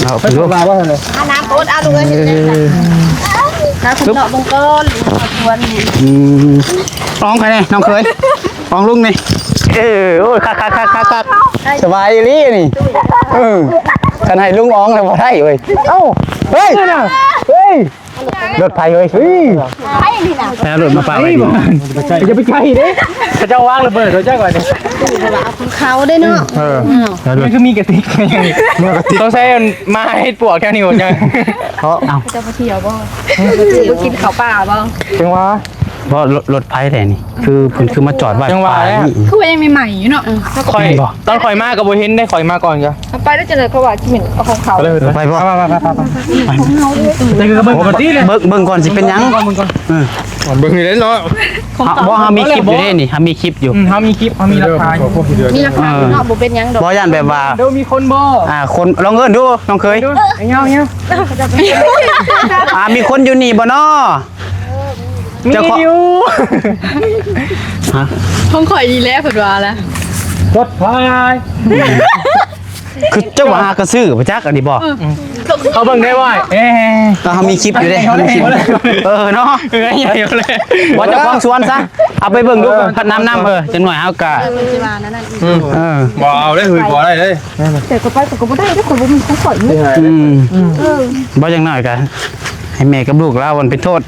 ເອົາໄປດູ ອາບນ້ຳອົດເອົາລູກເອີຍ ເອີ ພາເພິ່ນເລາະເບິ່ງກ່ອນ ສວນນີ້ ອືມ ອອງໃຜແດ່ນ້ອງເຂີຍ ອອງລຸງນີ້ ເອີ ໂອ້ຍ ຄັກໆໆໆ ສະບາຍອີ່ຫຼີນີ້ ເອີ ຄັນໃຫ້ລຸງອອງແລ້ວບໍ່ໄດ້ເວີຍ ເອົ້າ ເຮີ້ຍ ເຮີ້ຍ ລົດໃຜເອີຍ ເຮີ້ຍ ໃຜນີ້ນະ ແລ້ວລົດມາປະໄວ້ນີ້ ຢ່າໄປໃກ້ເດ້ ເຂົາເຈົ້າວາງລະເບີດເຂົາເຈົ້າກ່ອນນີ້ ເຂົາເດ້ເນາະ ເອີ ມັນຄືມີກະຕິກ ເມືອກະຕິກ ຕ້ອງໃຊ້ມາເຮັດປວກແຖວນີ້ບໍ່ຈັກ ເອົາ ເຈົ້າມາທ່ຽວບໍ່ ມາກິນເຂົ້າປ່າບໍ່ ຈັ່ງຫວາ ບໍ່ ລົດ ລົດໃຜແທ້ນີ້ ຄືເພິ່ນຄືມາຈອດໄວ້ ຈັ່ງຫວາ ປ່ານີ້ ຄືວ່າຍັງໃໝ່ໆຢູ່ເນາະ ຂ້ອຍ ຕອນຂ້ອຍມາກໍບໍ່ເຫັນເດ້ ຂ້ອຍມາກ່ອນກະ ໄປແລ້ວຈັ່ງໃດ ເພາະວ່າຊິເປັນເອົາຂອງເຂົາ ໄປບໍ່ ໄປ ໄປ ໄປ ຂອງເຮົາ ແຕ່ຄືເບິ່ງກ່ອນຕິເລີຍ ເບິ່ງ ເບິ່ງກ່ອນຊິເປັນຫຍັງ ເບິ່ງກ່ອນ ເອີ ເບິ່ງຢູ່ເດ້ເນາະ ເຮົາ ບໍ່ ເຮົາມີຄລິບຢູ່ເດ້ນີ້ ເຮົາມີຄລິບຢູ່ ອືມ ເຮົາມີຄລິບ ເຮົາມີຫຼັກຖານ ມີຫຼັກຖານເນາະ ບໍ່ເປັນຫຍັງດອກ ບໍ່ຢ້ານແບບວ່າ ເດີ ມີຄົນບໍ່ ອ່າ ຄົນ ລອງເອີ້ນດູ ນ້ອງເຂີຍ ເອີ ເອົາ ເອົາ ອ່າ ມີຄົນຢູ່ນີ້ບໍ່ນໍ? ມີຢູ່ ຮະ ຂອງຂ້ອຍນີ້ແຫຼະ ເພິ່ນວ່າລະ ລົດໄຟ ຄືເຈົ້າວ່າຫາກະຊື້ບໍ່ຈັກອັນນີ້ບໍ່ ເອີ ເຂົາເບິ່ງໄດ້ບໍ່ ເອີ ເຮົາມີຄລິບຢູ່ເດ້ ເຮົາມີຄລິບ ເອີເນາະ ເອີ ເອົາເລີຍ ບໍ່ ເຈົ້າຂອງສວນຊະ ເອົາໄປເບິ່ງດູ ເອີ ພັດນຳນຳ ເອີ ຈັກໜ້ອຍເຮົາກະ ເອີ ບໍ່ເອົາເດ້ ເຮີ້ຍ ບໍ່ໄດ້ເດ້ ແຕ່ກໍໄປກໍບໍ່ໄດ້ເດ້ ຂ້ອຍບໍ່ມີຂອງຂ້ອຍນີ້ ອືມ ເອີ ບໍ່ ຢ່າງໜ້ອຍກະ ໃຫ້ແມ່ກັບລູກລາວມັນໄປໂທດ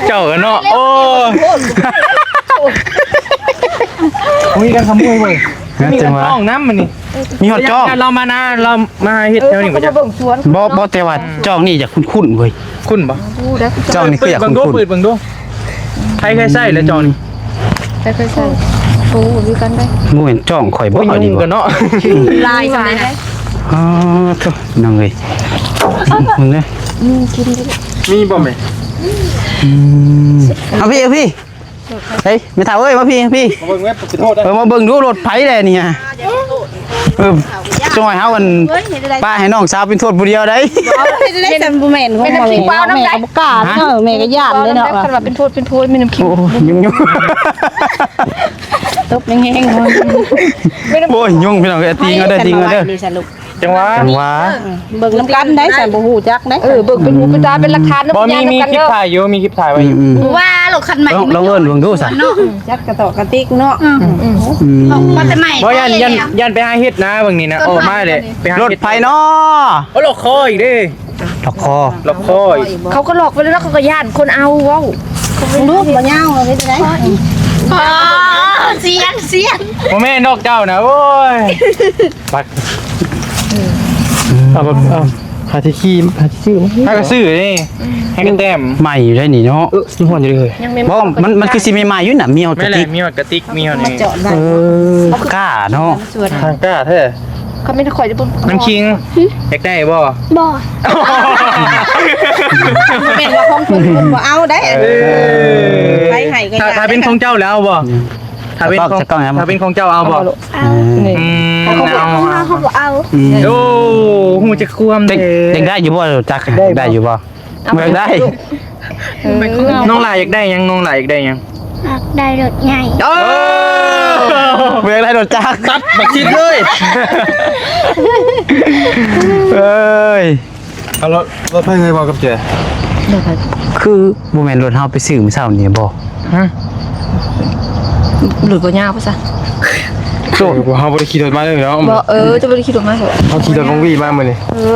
ເຈົ້າກະເນາະ ໂອ້ຍ ມີການຂະໂມຍເວີຍ ມີການຕ້ອງນຳມັນນີ້ ມີຮອດຈ້ອງ ລາວມານາ ລາວມາເຮັດແຖວນີ້ບໍ່ຈັກ ບໍ່ ບໍ່ ແຕ່ວ່າຈ້ອງນີ້ຢາກຄຸ້ນໆເວີຍ ຄຸ້ນບໍ່? ຈ້ອງນີ້ຄືຢາກຄຸ້ນໆ ເປີດເບິ່ງດູ ໃຜເຄີຍໃຊ້ແລ້ວຈ້ອງນີ້? ໃຜເຄີຍໃຊ້? ໂອ້ ຄືກັນເດ້ ບໍ່ແມ່ນຈ້ອງຂ້ອຍບໍ່ ໂອ້ຍ ນີ້ບໍ່ ຍຸງກັນເນາະ ລາຍກັນເດ້ ອໍ ໂທ້ ນ້ອງເອີຍ ເບິ່ງເດີ ມີກິນ ມີບໍ່ແມ່? ອືມ ເອົາພີ້ ເອົາພີ້ ເຮີ້ຍ ແມ່ເຖົ້າເອີຍ ມາພີ້ ມາພີ້ ມາເບິ່ງແມ່ ຊິໂທດ ເອີ ມາເບິ່ງດູລົດໃຜແດ່ນີ້ ເອີ ຈັ່ງໃຫ້ເຮົາອັນ ປະໃຫ້ນ້ອງສາວເປັນໂທດຜູ້ດຽວໄດ໋ ເຮັດໄດ້ຊັ້ນ ບໍ່ແມ່ນຂອງເຮົາ ແມ່ກໍບໍ່ກ້າເນາະ ແມ່ກໍຢ້ານເດ້ເນາະ ຄັນວ່າເປັນໂທດເປັນໂທດ ແມ່ນ້ຳຄິງ ໂອ້ຍ ຍຸງໆ ຕົບແຮງໆ ໂອ້ຍ ຍຸງ ພີ່ນ້ອງເອີຍ ຕີງເອົາເດີ ຕີງເອົາເດີ ຈັ່ງຫວາ ຈັ່ງຫວາ ເອີ ເບິ່ງນຳກັນໄດ໋ ຊັ້ນບໍ່ຮູ້ຈັກໄດ໋ ເອີ ເບິ່ງເປັນຫູເປັນຕາ ເປັນຫຼັກຖານນຳ ບໍ່ ມີ ມີຄລິບຖ່າຍຢູ່ ມີຄລິບຖ່າຍໄວ້ຢູ່ ອືມ ວ່າລົດຄັນໃໝ່ ລອງ ລອງເອີ້ນເບິ່ງດູຊັ້ນ ຈັກກະຕອກກະຕິກເນາະ ອືມ ອືມ ອືມ ບໍ່ ມັນແຕ່ໃໝ່ ບໍ່ ຢ້ານ ຢ້ານ ຢ້ານໄປຫາເຮັດນາເບິ່ງນີ້ນະ ອອກມາເດ້ ໄປຫາເຮັດ ລົດໃຜນໍ? ໂອ້ ລັອກຄໍອີກເດ້ ລັອກຄໍ ລັອກຄໍອີກ ເຂົາກໍລັອກໄວ້ແລ້ວເນາະ ເຂົາກໍຢ້ານຄົນເອົາເວົ້າ ເບິ່ງດູ ບໍ່ຍາວ ເຮັດໄດ້ ອໍ ສຽງ ສຽງ ບໍ່ແມ່ນດອກເຈົ້ານະ ໂອ້ຍ ປັກ ເອົາ ເອົາ ຫາທີ່ຂີ່ ຫາທີ່ຊື້ ຫາກະຊື້ນີ້ ໃຫ້ກະແຕ້ມ ໃໝ່ຢູ່ໄດ໋ນີ້ເນາະ ເອີ ຍັງຮ້ອນຢູ່ເລີຍ ບໍ່ ມັນ ມັນຄືຊິໃໝ່ໆຢູ່ນະ ມີຮອດກະຕິກ ມີຮອດກະຕິກ ມີຮອດນີ້ ເອີ ກ້າເນາະ ທາງກ້າແທ້ ຄັນແມ່ນຂ້ອຍເດ້ ນ້ຳຄິງ ຢາກໄດ້ບໍ່? ບໍ່ ບໍ່ແມ່ນວ່າຂອງເພິ່ນ ເພິ່ນບໍ່ເອົາໄດ໋ ເອີ ໃຜໃຫ້ກໍ ຖ້າ ຖ້າເປັນຂອງເຈົ້າແລ້ວເອົາບໍ່? ຖ້າເປັນຂອງ ຖ້າເປັນຂອງເຈົ້າເອົາບໍ່? ອືມ ເຮົາບໍ່ເອົາ ເຮົາບໍ່ເອົາ ອືມ ໂອ້ ຮູ້ຈັກຄວາມແທ້ ຢາກໄດ້ຢູ່ບໍ່? ຈັກ ຢາກໄດ້ ໄດ້ຢູ່ບໍ່? ບໍ່ຢາກໄດ້ ເອີ ນ້ອງຫຼ້າຢາກໄດ້ຫຍັງ? ນ້ອງຫຼ້າຢາກໄດ້ຫຍັງ? ຢາກໄດ້ລົດໃຫຍ່ ເອີ ບໍ່ຢາກໄດ້ລົດຈັກ ຕັດບັກຊິດເລີຍ ເອີຍ. ເອົາລົດ ລົດໃຜເອີຍ ບໍ່ກັບແຈ? ລົດໃຜ? ຄືບໍ່ແມ່ນລົດເຮົາໄປຊື້ມື້ເຊົ້ານີ້ບໍ? ຮະ? ລົດບໍ່ຍາວພຸ້ນຊະ. ໂອ້ ເຮົາບໍ່ໄດ້ຂີ່ລົດມາເລີຍເນາະ. ບໍ່ ເອີ ຈະບໍ່ໄດ້ຂີ່ລົດມາເລີຍ. ເຮົາຂີ່ລົດຂອງວີມາມື້ນີ້. ເອີ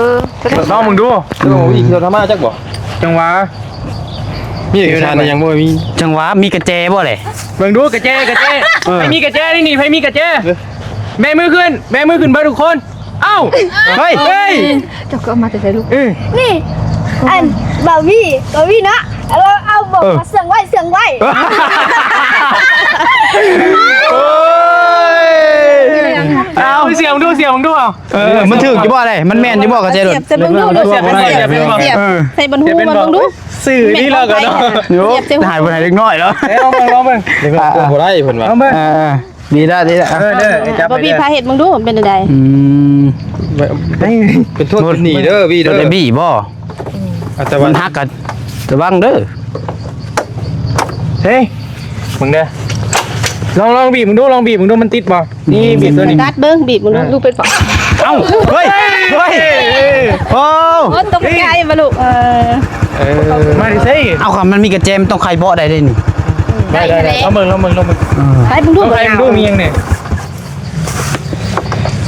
ລອງເບິ່ງດູ ເອີ ວີຂີ່ລົດເຮົາມາຈັກບໍ່? ຈັ່ງຫວະ ມີເອກະສານອີ່ຫຍັງບໍ່? ມີ ຈັ່ງຫວະ ມີກະແຈບໍ່ເລີຍ? ເບິ່ງດູກະແຈ ກະແຈ. ເອີ ໃຜມີກະແຈນີ້ ໃຜມີກະແຈ? ເອີ ແບມືຂຶ້ນ ແບມືຂຶ້ນເບິດທຸກຄົນ. ເອົ້າ ເຮີ້ຍ ເຮີ້ຍ ເຈົ້າກໍເອົາມາແຕ່ໃສລູກ? ເອີ ນີ້ ອັນ ບ່າວວີ ບ່າວວີເນາະ ເອົາ ເອົາບອກ ເອີ ວ່າເຊື່ອງໄວ້ ເຊື່ອງໄວ້. ໂອ້ຍ ເອົາ ສຽບເບິ່ງດູ ສຽບເບິ່ງດູ ເອົາ. ເອີ ມັນຖືກຢູ່ບໍ່ເດ? ມັນແມ່ນຢູ່ບໍ່? ກະແຈໂດດ ສຽບ ສຽບເບິ່ງດູ ສຽບ ສຽບ ສຽບ ສຽບ ໃສ່ບັນຫູ ເບິ່ງດູ. ຊື່ນີ້ລະກະເນາະ ໂຍ ສຽບ ໃຫ້ບໍ່ໄດ້ເດັກນ້ອຍແລ້ວ. ເອີ ລອງເບິ່ງ ລອງເບິ່ງ ເດັກນ້ອຍຕົວະບໍ່ໄດ້ເພິ່ນວ່າ. ລອງເບິ່ງ ເອີ ເອີ ດີລະ ດີລະ. ເອີ ເດີ ຈັບ ບອບບີ ພາເຮັດເບິ່ງດູ ເປັນຈັ່ງໃດ? ອືມ ເປັນໂທດເປັນໜີ້ເດີ ບີເດີ. ໂດນບີບໍ່? ອືມ ອາດຈະວ່າມັນຫັກກະລະວັງເດີ. ເຮີ້ຍ ເບິ່ງເດີ ລອງ ລອງບີບເບິ່ງດູ ລອງບີບເບິ່ງດູ ມັນຕິດບໍ່? ນີ້ບີບຕົວນີ້ ຕັດເບິ່ງ ບີບເບິ່ງດູ ອ່າ ເປັນບໍ່? ເອົ້າ ເຮີ້ຍ ເຮີ້ຍ ໂອ້ ໂອ້ ຕົກໃຈບໍ່ລູກ? ເອີ ເອີ ມາທີ່ໃສ? ເອົາ ຄັນມັນມີກະແຈ ມັນຕ້ອງໄຂເບາະໄດ້ເດ້ນີ້. ໄດ້ ໄດ້ ໄດ້ ລອງເບິ່ງ ລອງເບິ່ງ ລອງເບິ່ງ. ເອີ ໄຂເບິ່ງດູ ລອງໄຂເບິ່ງດູ ມີຫຍັງແດ່?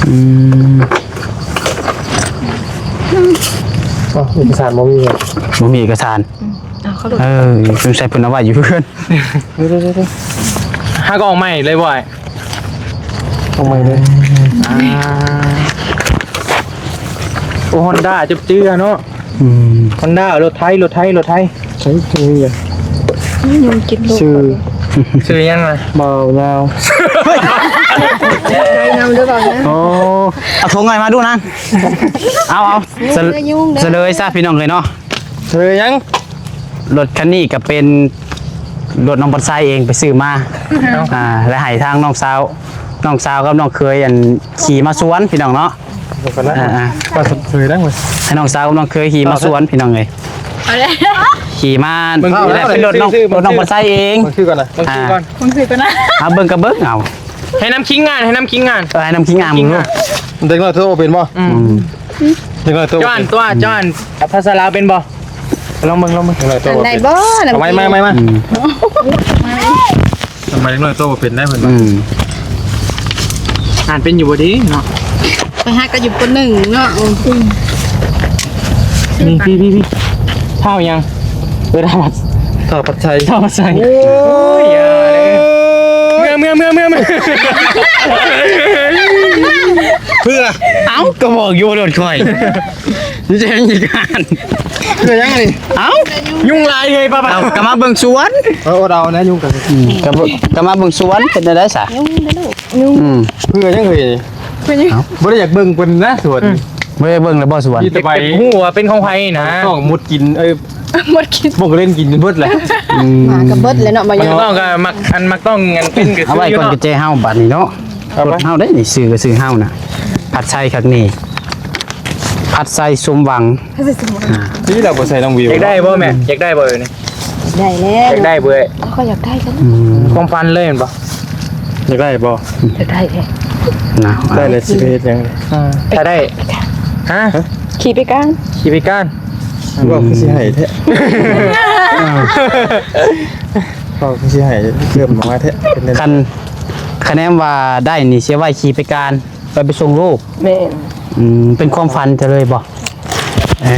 ອືມ ເອົາ ເອກະສານບໍ່ມີເລີຍ. ບໍ່ມີເອກະສານ. ອືມ ເອົາເຂົ້າລົດ. ເອີ ສົງໄສເພິ່ນເອົາໄວ້ຢູ່ເຮືອນ. ເດີໆໆ ຫາກອອກໃໝ່ເລີຍບໍ່ອ້າຍ? ອອກໃໝ່ເລີຍ. ອ່າ ໂອ້ ຮອນດ້າ ຈັບຈື່ເນາະ. ອືມ ຮອນດ້າ ລົດໄຖ ລົດໄຖ ລົດໄຖ. ໃຊ້ຄື ຍອມກິນລູກ ຊື່ ຊື່ຫຍັງລະ? ບ່າວຍາວ. ໄດ້ນຳເດີບ່າວຍາວ. ໂອ້ ເອົາຖົງໃຫ້ມາດູນະ. ເອົາ ເອົາ ສະເລີຍຊະພີ່ນ້ອງເອີຍເນາະ. ສະເລີຍຫຍັງ? ລົດຄັນນີ້ກະເປັນລົດນ້ອງພອນໄຊເອງໄປຊື້ມາ. ເອົ້າ ອ່າ ແລະໃຫ້ທາງນ້ອງສາວ ນ້ອງສາວກັບນ້ອງເຂີຍ ອັນ ຂີ່ມາສວນພີ່ນ້ອງເນາະ. ອ່າ ອ່າ ໃຫ້ນ້ອງສາວກັບນ້ອງເຂີຍຂີ່ມາສວນພີ່ນ້ອງເອີຍ. ເອົາເລີຍ ຂີ່ມາ ເປັນລົດນ້ອງ ລົດນ້ອງພອນໄຊເອງ. ເບິ່ງຊື່ກ່ອນນະ ເບິ່ງຊື່ກ່ອນ ເບິ່ງຊື່ກ່ອນນະ. ເອົາ ເບິ່ງກະເບິ່ງ ເອົາ ໃຫ້ນຳຄິງງານ ໃຫ້ນຳຄິງງານ ເອີ ໃຫ້ນຳຄິງງາມ. ເດັກນ້ອຍໂທບໍ່ເປັນບໍ່? ອືມ ເດັກນ້ອຍໂທບໍ່ເປັນ. ຈ້ອນ ຈ້ອນ ພາສາລາວເປັນບໍ່? ລອງເບິ່ງ ລອງເບິ່ງ. ເດັກນ້ອຍໂຕບໍ່ເປັນ ໄດ້ບໍ່? ເອົາ ມາ ມາ ມາ ມາ. ອືມ ທຳໄມເດັກນ້ອຍໂຕບໍ່ເປັນໄດ້ເພິ່ນວ່າ. ອືມ ອ່ານເປັນຢູ່ບໍ່ເດເນາະ? ໄປຫາກະຢູ່ ປ.ໜຶ່ງ ເນາະ. ອືມ ນີ້ ພີ່ ພີ່ ພີ່ ທ້າວຫຍັງ? ເອີ ທ້າວ ທ້າວພັດໄຊ ທ້າວພັດໄຊ. ໂອ້ຍ ຢ່າເລີຍ ເມືອ ເມືອ ເມືອ ເມືອ ເມືອ. ເພື່ອ ເອົ້າ ກະບອກຢູ່ວ່າລົດຂ້ອຍ. ຢູ່ໃຈນີ້ການ ເພື່ອຫຍັງນີ້? ເອົ້າ ຍຸງຫຼາຍເຮີ້ຍ ປ້າ ເອົາ ກະມາເບິ່ງສວນ. ເອີ ອົດເອົານະ ຍຸງກະ ອືມ ກະ ກະມາເບິ່ງສວນ ເປັນແນວໃດສະ? ຍຸງເດີລູກ ຍຸງ. ອືມ ເພື່ອຫຍັງເຮີ້ຍ? ເພື່ອຫຍັງ? ເອົ້າ ບໍ່ໄດ້ຢາກເບິ່ງເພິ່ນນະສວນ. ອືມ ບໍ່ໄດ້ເບິ່ງແລ້ວບໍ່ສວນ? ມີແຕ່ໄປຮູ້ວ່າເປັນຂອງໃຜນະ ຕ້ອງມຸດກິນ ເອີ ໝົດກິນ ບໍ່ກະເຫຼັ້ນກິນຈົນເບິດແຫຼະ. ອືມ ໝາກະເບິດແລ້ວເນາະ ມາ ມັນຕ້ອງກະມັກ ອັນມັກຕ້ອງ ອັນເປັນກະ ເອົາໄວ້ກ່ອນ ກະແຈເຮົາບາດນີ້ເນາະ. ເອົາໄປ ລົດເຮົາໄດ້ນີ້ ຊື່ກະຊື່ເຮົານະ. ຜັດໄຊຄັກນີ້ ຜັດໄຊສົມຫວັງ. ອ່າ ນີ້ລະບໍ່ໃສ່ນ້ອງວິວ. ຢາກໄດ້ບໍ່ແມ່? ຢາກໄດ້ບໍ່ນີ້? ຢາກໄດ້ແລ້ວ ຢາກໄດ້ເວີ້ຍ. ຂ້ອຍຢາກໄດ້ກັນ. ອືມ ຄວາມຝັນເລີຍແມ່ນບໍ່? ຢາກໄດ້ບໍ່? ຢາກໄດ້ແທ້ນະ. ໄດ້ແລ້ວຊິໄປເຮັດຫຍັງ? ອ່າ ຖ້າໄດ້ ຮະ? ຂີ່ໄປການ ຂີ່ໄປການ. ເວົ້າຄືຊິໃຫ້ແທ້ ເວົ້າຄືຊິໃຫ້ເລີ່ມອອກມາແທ້. ຄັນ ຄະແນນວ່າໄດ້ນີ້ ຊິເອົາໄວ້ຂີ່ໄປການ ໄປ ໄປສົ່ງລູກ. ແມ່ນ. ອືມ ເປັນຄວາມຝັນເຈົ້າເລີຍບໍ່? ເອີ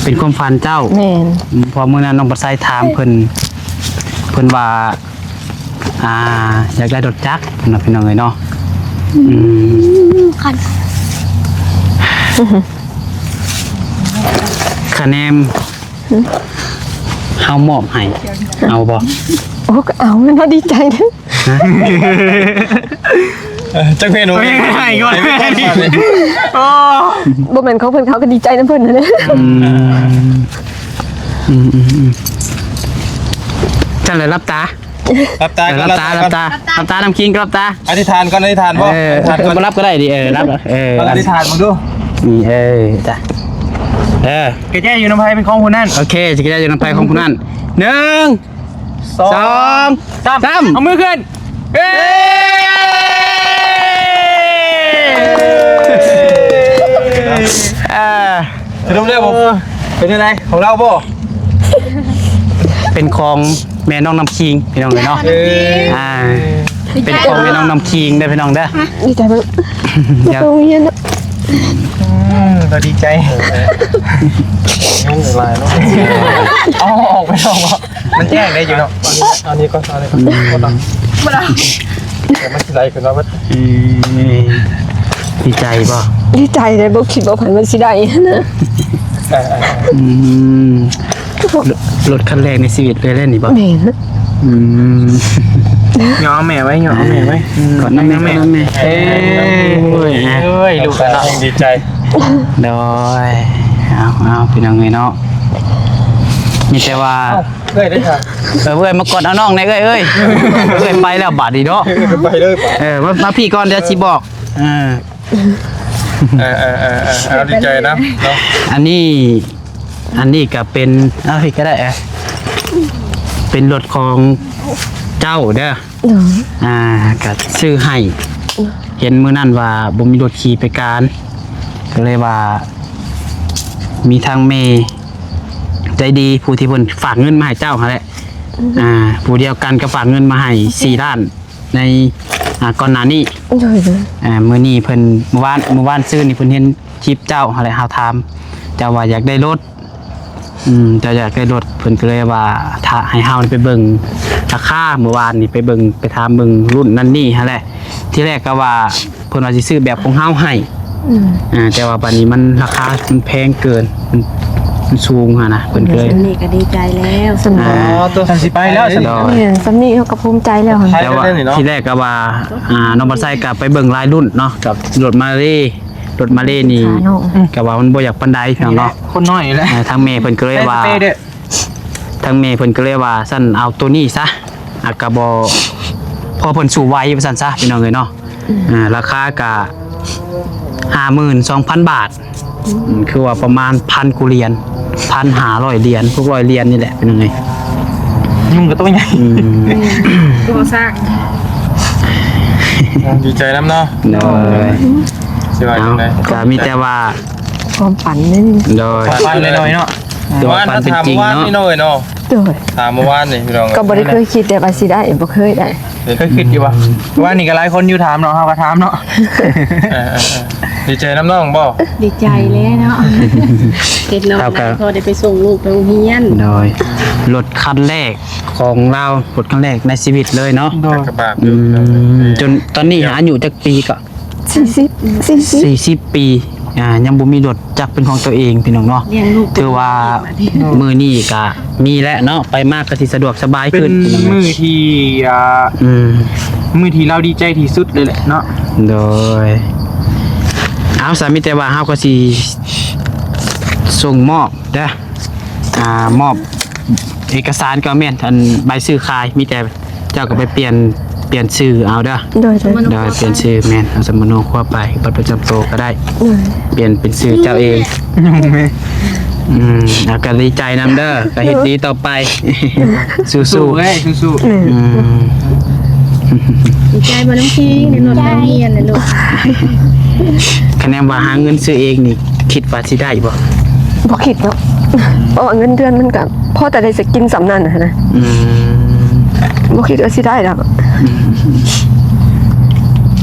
ເປັນຄວາມຝັນເຈົ້າ. ແມ່ນ. ອືມ ເພາະມື້ນັ້ນນ້ອງປະໄຊຖາມເພິ່ນ ເພິ່ນວ່າ ອ່າ ຢາກໄດ້ລົດຈັກເນາະ ພີ່ນ້ອງເອີຍເນາະ. ອືມ ຄັນ ຄະແນນ ເຮົາມອບໃຫ້ ເອົາບໍ່? ໂອ້ ກະເອົາເນາະ ດີໃຈເດ້. ຮະ? ເອີ ຈັກເມນູ ໃຫ້ກ່ອນ. ໂອ້ ບໍ່ແມ່ນຂອງເພິ່ນ ເຂົາກະດີໃຈນຳເພິ່ນຫັ້ນແຫຼະ. ອືມ ອືມ ອືມ ອືມ ຈັ່ງໃດ ຫຼັບຕາ ຫຼັບຕາ ເອີ ຫຼັບຕາ ຫຼັບຕາ ຫຼັບຕາ ນ້ຳຄິງ ຫຼັບຕາ. ອະທິຖານກ່ອນ ອະທິຖານບໍ່? ເອີ ອະທິຖານກ່ອນ ບໍ່ຫຼັບກະໄດ້ດິ ເອີ ຫຼັບ ເອີ ອະທິຖານເບິ່ງດູ. ນີ້ ເອີ ຈ້ະ ເອີ ກະແຈຢູ່ນຳໃຜເປັນຂອງຜູ້ນັ້ນ. ໂອເຄ ກະແຈຢູ່ນຳໃຜຂອງຜູ້ນັ້ນ. ໜຶ່ງ ສອງ ສອງ ສາມ ສາມ ເອົາມືຂຶ້ນ. ເຢ້ ອ່າ ສະຫຼຸບແລ້ວບໍ່ ເປັນຈັ່ງໃດ ຂອງລາວບໍ່? ເປັນຂອງ ແມ່ນ້ອງນ້ຳຄິງ ພີ່ນ້ອງເອີຍເນາະ. ເອີ ອ່າ ເປັນຂອງແມ່ນ້ອງນ້ຳຄິງເດີພີ່ນ້ອງເດີ. ດີໃຈເບິ່ງ ດຽວ ໄປໂຮງຮຽນເນາະ. ອືມ ກໍດີໃຈ. ຍຸງຫຼາຍເນາະ. ເອົາອອກໄປນອກເນາະ ມັນແຈ້ງໄດ້ຢູ່ເນາະ. ເອົານີ້ກ່ອນ ເອົານີ້ກ່ອນ ອືມ ເອົາຕໍ່ ບໍ່ໄດ້ ດຽວມັນຊິໄຫຼຂຶ້ນມາເບິດ. ອືມ ດີໃຈບໍ່? ດີໃຈເດ້ ບໍ່ຄິດບໍ່ຝັນວ່າຊິໄດ້ຫັ້ນນະ. ເອີໆໆ ອືມ ລົດ ລົດຄັນແລກໃນຊີວິດເລີຍແຫຼະນີ້ບໍ່? ແມ່ນ. ອືມ ຫຍໍ້ເອົາແມ່ໄວ້ ຫຍໍ້ເອົາແມ່ໄວ້. ອືມ ກອດນຳແມ່ ແມ່ ກອດນຳແມ່. ເອີຍ ເອີຍ ລູກເນາະ ດີໃຈ. ໂດຍ ເອົາ ເອົາ ພີ່ນ້ອງເອີຍເນາະ ມີແຕ່ວ່າ ເອີ ເອື້ອຍໄດ້ຄ່ະ ເອີ ເອື້ອຍມາກອດເອົານ້ອງແດ່ເອື້ອຍເອີຍ. ເອື້ອຍໄປແລ້ວບາດນີ້ເນາະ ເອີ ໄປເລີຍບາດ. ເອີ ມາ ມາພີ້ກ່ອນ ດຽວຊິບອກ. ເອີ ເອີໆໆ ເອົາ ດີໃຈນຳເນາະ. ອັນນີ້ ອັນນີ້ກໍເປັນ ເອົາ ພີ້ກໍໄດ້ ເອີ ເປັນລົດຂອງເຈົ້າເດີ. ໂດຍ ອ່າ ກໍຊື້ໃຫ້ ເຫັນມື້ນັ້ນວ່າບໍ່ມີລົດຂີ່ໄປການ ກໍເລີຍວ່າມີທາງແມ່ໃຈດີ ຜູ້ທີ່ເພິ່ນຝາກເງິນມາໃຫ້ເຈົ້າຫັ້ນແຫຼະ. ອືມ ອ່າ ຜູ້ດຽວກັນກໍຝາກເງິນມາໃຫ້ສີ່ລ້ານໃນ ອ່າ ກ່ອນໜ້ານີ້. ໂດຍໆ ອ່າ ມື້ນີ້ເພິ່ນ ມື້ວານ ມື້ວານຊືນນີ້ເພິ່ນເຫັນຄລິບເຈົ້າຫັ້ນແຫຼະ ເຮົາຖາມເຈົ້າວ່າຢາກໄດ້ລົດ ອືມ ເຈົ້າຢາກໄດ້ລົດ ເພິ່ນກໍເລີຍວ່າຖ້າໃຫ້ເຮົາໄປເບິ່ງລາຄາ ມື້ວານນີ້ໄປເບິ່ງ ໄປຖາມເບິ່ງລຸ້ນນັ້ນນີ້ຫັ້ນແຫຼະ. ທີແລກກໍວ່າເພິ່ນວ່າຊິຊື້ແບບຂອງເຮົາໃຫ້ ອືມ ອ່າ ແຕ່ວ່າບາດນີ້ມັນ ລາຄາມັນແພງເກີນ ມັນ ມັນສູງຫັ້ນນະ ເພິ່ນກໍເລີຍ ສ່ຳນີ້ກໍດີໃຈແລ້ວ ສ່ຳນີ້ ອ່າ ໂອ້ ສ່ຳຊິໄປແລ້ວ ໂດຍ ແມ່ນ ສ່ຳນີ້ເຮົາກໍພູມໃຈແລ້ວຫັ້ນ. ແຕ່ວ່າທີແລກກໍວ່າ ອ່າ ນ້ອງບັດໄຊກໍໄປເບິ່ງຫຼາຍລຸ້ນເນາະ ກັບລົດມາເລ ລົດມາເລນີ້ ຂານ້ອງ ກໍວ່າມັນບໍ່ຢາກປານໃດພີ່ນ້ອງເນາະ ຄົນນ້ອຍນີ້ແຫຼະ. ເອີ ທາງແມ່ເພິ່ນກໍເລີຍວ່າ ໃສ່ສະເປເດີ້ ທາງແມ່ເພິ່ນກໍເລີຍວ່າ ຊັ້ນເອົາໂຕນີ້ຊະ ອາ ກໍບໍ່ ພໍເພິ່ນສູ້ໄຫວວ່າຊັ້ນຊະ ພີ່ນ້ອງເອີຍເນາະ. ອືມ ອ່າ ລາຄາກະຫ້າໝື່ນສອງພັນບາດ ອືມ ອືມ ຄືວ່າປະມານພັນກວ່າຫຼຽນ ພັນຫ້າຮ້ອຍຫຼຽນ ຫົກຮ້ອຍຫຼຽນນີ້ແຫຼະ ພີ່ນ້ອງເອີຍ. ຍຸງກໍຕົວໃຫຍ່ ອືມ ຕົວສ້າງ. ດີໃຈນຳເນາະ. ໂດຍ ຊິວ່າຈັ່ງໃດ ກໍມີແຕ່ວ່າຄວາມຝັນນີ້. ໂດຍ ຄວາມຝັນນ້ອຍໆເນາະ ແຕ່ວ່າຝັນເປັນຈິງເນາະ. ໂດຍ ຖາມມື້ວານນີ້ພີ່ນ້ອງ ກໍບໍ່ໄດ້ເຄີຍຄິດເດ້ວ່າຊິໄດ້ ບໍ່ເຄີຍໄດ້. ເຄີຍຄິດຢູ່ບໍ່? ວ່ານີ້ກໍຫຼາຍຄົນຢູ່ຖາມເນາະ ເຮົາກໍຖາມເນາະ. ເອີໆໆ ດີໃຈນຳນ້ອງບໍ່? ດີໃຈແຫຼະເນາະ ເຫັນນ້ອງ ເຮົາກໍ ໄດ້ ພໍໄດ້ໄປສົ່ງລູກໄປໂຮງຮຽນ. ໂດຍ ລົດຄັນແລກຂອງລາວ ລົດຄັນແລກໃນຊີວິດເລີຍເນາະ. ໂດຍ ອືມ ຈົນຕອນນີ້ອາຍຸຈັກປີກໍ? ສີ່ສິບ ສີ່ສິບ ສີ່ສິບປີ ອ່າ ຍັງບໍ່ມີລົດຈັກເປັນຂອງຕົວເອງ ພີ່ນ້ອງເນາະ. ຖືວ່າມື້ນີ້ກະມີແລ້ວເນາະ ໄປມາກະຊິສະດວກສະບາຍຂຶ້ນ. ເປັນມື້ທີ່ ອ່າ ອືມ ມື້ທີ່ລາວດີໃຈທີ່ສຸດເລີຍແຫຼະເນາະ. ໂດຍ ເອົາ ສາມີແຕ່ວ່າເຮົາກໍຊິສົ່ງມອບເດີ ອ່າ ມອບເອກະສານກໍແມ່ນ ອັນໃບຊື້ຂາຍ ມີແຕ່ ເຈົ້າກໍໄປປ່ຽນ ປ່ຽນຊື່ເອົາເດີ. ໂດຍ ໂດຍ ໂດຍ ປ່ຽນຊື່ ແມ່ນ ເອົາສຳມະໂນຄົວໄປ ບັດປະຈຳໂຕກໍໄດ້. ໂດຍ ປ່ຽນເປັນຊື່ເຈົ້າເອງ. ອືມ ເອົາ ກໍດີໃຈນຳເດີ ກໍເຮັດດີຕໍ່ໄປ. ສູ້ໆ ສູ້ໆ ແມ່ນ ອືມ ດີໃຈບໍ່ນ້ອງຄິງ ໄດ້ລົດໂຮງຮຽນແລ້ວລູກ? ຄະແນນວ່າຫາເງິນຊື້ເອງນີ້ ຄິດວ່າຊິໄດ້ບໍ່? ບໍ່ຄິດເນາະ ເພາະວ່າເງິນເດືອນມັນກໍພໍແຕ່ໄດ້ຊິກິນສ່ຳນັ້ນຫັ້ນນະ. ອືມ ບໍ່ຄິດວ່າຊິໄດ້ດອກ.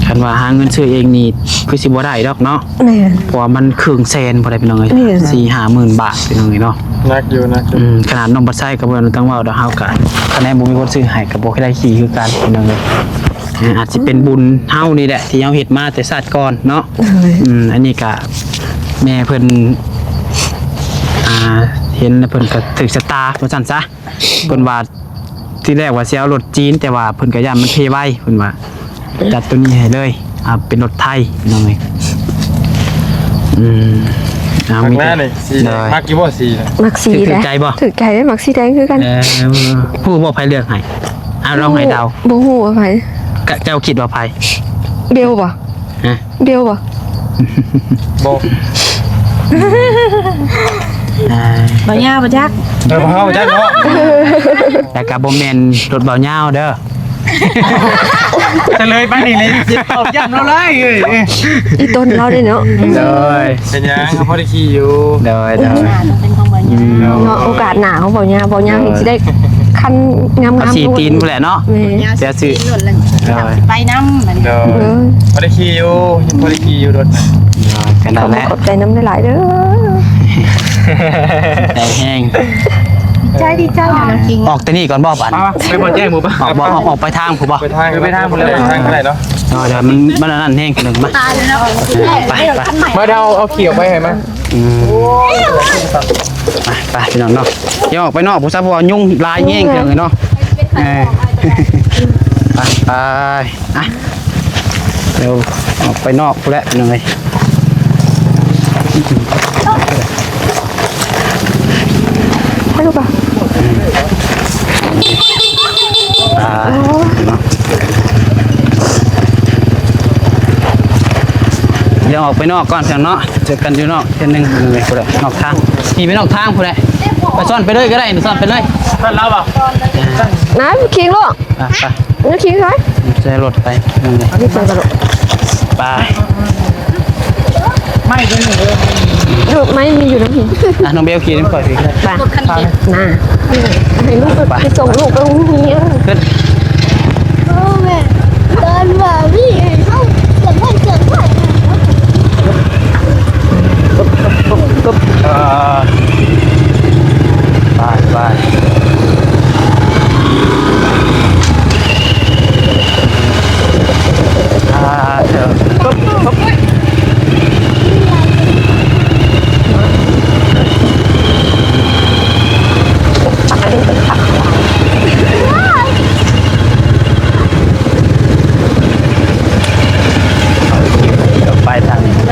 ຄັນວ່າຫາເງິນຊື້ເອງນີ້ຄືຊິບໍ່ໄດ້ດອກເນາະ. ແມ່ນ ເພາະວ່າມັນເຄິ່ງແສນພຸ້ນແຫຼະ ພີ່ນ້ອງເອີຍ. ແມ່ນ ສີ່ຫ້າໝື່ນບາດ ພີ່ນ້ອງເອີຍເນາະ. ໜັກຢູ່ ໜັກຢູ່. ອືມ ຂະໜາດນ້ອງບັດໄຊກໍບໍ່ຕ້ອງເວົ້າດອກ ເຮົາກໍຄະແນນບໍ່ມີຄົນຊື້ໃຫ້ກໍບໍ່ໄດ້ຂີ່ຄືກັນ ພີ່ນ້ອງເອີຍ. ອາ ອາດຊິເປັນບຸນເຮົານີ້ແຫຼະ ທີ່ເຮົາເຮັດມາແຕ່ຊາດກ່ອນເນາະ. ໂດຍ ອືມ ອັນນີ້ກະແມ່ເພິ່ນ ອ່າ ເຫັນແລ້ວເພິ່ນກະຖືກຊະຕາວ່າຊັ້ນຊະ. ເພິ່ນວ່າທີແລກວ່າຊິເອົາລົດຈີນ ແຕ່ວ່າເພິ່ນກະຢ້ານມັນເພໄວ ເພິ່ນວ່າຈັດໂຕນີ້ໃຫ້ເລີຍ ເອົາເປັນລົດໄທ ພີ່ນ້ອງເອີຍ. ອືມ ເອົາ ມັກ ມີແຕ່ ນີ້ ສີ ໂດຍ ມັກຢູ່ບໍ່ສີນະ? ມັກສີ ຖືກ ແດງ ຖືກໃຈບໍ່? ຖືກໃຈເດ້ ມັກສີແດງຄືກັນ. ເອີ ຮູ້ບໍ່ໃຜເລືອກໃຫ້? ເອົາ ລອງໃຫ້ເດົາ. ບໍ່ຮູ້ວ່າໃຜ. ກະເຈົ້າຄິດວ່າໃຜ? ເບວບໍ່? ຮະ? ເບວບໍ່? ບໍ່. ອ່າ ບໍ່ຍາວບໍ່ຈັກ. ເອີ ບໍ່ເຮົາຈັກເນາະ. ແຕ່ກະບໍ່ແມ່ນລົດເບົາຍາວເດີ. ຈະເລີຍໄປນີ້ເລີຍ ຊິຕອບຢ້ຳລາວຫຼາຍເອີຍ. ອີຕົນລາວເດ້ເນາະ. ໂດຍ ເປັນຫຍັງ ເຮົາພໍໄດ້ຂີ່ຢູ່. ໂດຍ ໂດຍ ເປັນຂອງເບົາຍາວເນາະ. ໂອກາດໜ້າຂອງເບົາຍາວ ເບົາຍາວ ໂດຍ ຊິໄດ້ ຄັນງາມໆ ເອົາສີຕີນພຸ້ນແຫຼະເນາະ. ແມ່ນ ເສຍຊື່ ໂດຍ ໄປນຳບັດນີ້. ໂດຍ ເອີ ພໍໄດ້ຂີ່ຢູ່ ພໍໄດ້ຂີ່ຢູ່ລົດນະ. ໂດຍ ກໍນັ້ນແຫຼະ ຂອບໃຈນຳຫຼາຍໆເດີ. ໃຈແຮງ ດີໃຈ ດີໃຈນະ. ອອກແຕ່ນີ້ກ່ອນບໍ່ບາດນີ້? ໄປບໍ່ແຈ້ງໝູ່ປະ? ອອກບໍ່? ອອກ ອອກໄປທາງພຸ້ນບໍ່? ໄປທາງ ໄປທາງພຸ້ນເລີຍ ໄປທາງກໍໄດ້ເນາະ. ເອີ ດຽວມັນ ມັນອັນນັ້ນແຮງໜຶ່ງ ມາ ຕາຍແລ້ວເນາະ. ໄປ ໄປ ມາ ດຽວເອົາ ເອົາຂີ່ອອກໄປໃຫ້ມາ. ອືມ ໄປ ໄປ ພີ່ນ້ອງເນາະ ຢ່າອອກໄປນອກພຸ້ນຊະ ເພາະວ່າຍຸງຫຼາຍແຮງ ພີ່ນ້ອງເອີຍເນາະ. ເອີ ໄປ ໄປ ອ່ະ ດຽວອອກໄປນອກພຸ້ນແຫຼະ ພີ່ນ້ອງເອີຍ. ໄປລູກ ອ່າ ເນາະ ດຽວອອກໄປນອກກ່ອນ ພີ່ນ້ອງເນາະ. ເຈີກັນຢູ່ນອກເທື່ອໜຶ່ງ ນີ້ພຸ້ນແຫຼະ ນອກທາງ ຂີ່ໄປນອກທາງພຸ້ນແຫຼະ. ໄປຊ້ອນໄປເລີຍກໍໄດ້ ຊ້ອນໄປເລີຍ. ຊ້ອນລາວບໍ່? ນາຍ ຂີ່ລູກ ໄປ ໄປ ຂີ່ໃສ່ ໃສ່ລົດໄປ ນີ້ໃສ່ລົດໄປ. ໄມ້ຢູ່ນີ້ເດີ ລູກ ໄມ້ມີຢູ່ນຳພີ້. ອ່ະ ນ້ອງເບວຂີ່ນຳຂ້ອຍພີ້ ໄປ ນາ ໃຫ້ລູກໄປສົ່ງລູກໄປໂຮງຮຽນ. ຂຶ້ນ ໂອ້ແມ່ ຕອນວ່າມີໃຫ້ເຮົາສວນໄມ້ສວນໄມ້. ເອີ ໄປ ໄປ ອ່າ ເດີ ໄປທາງນີ້ ເ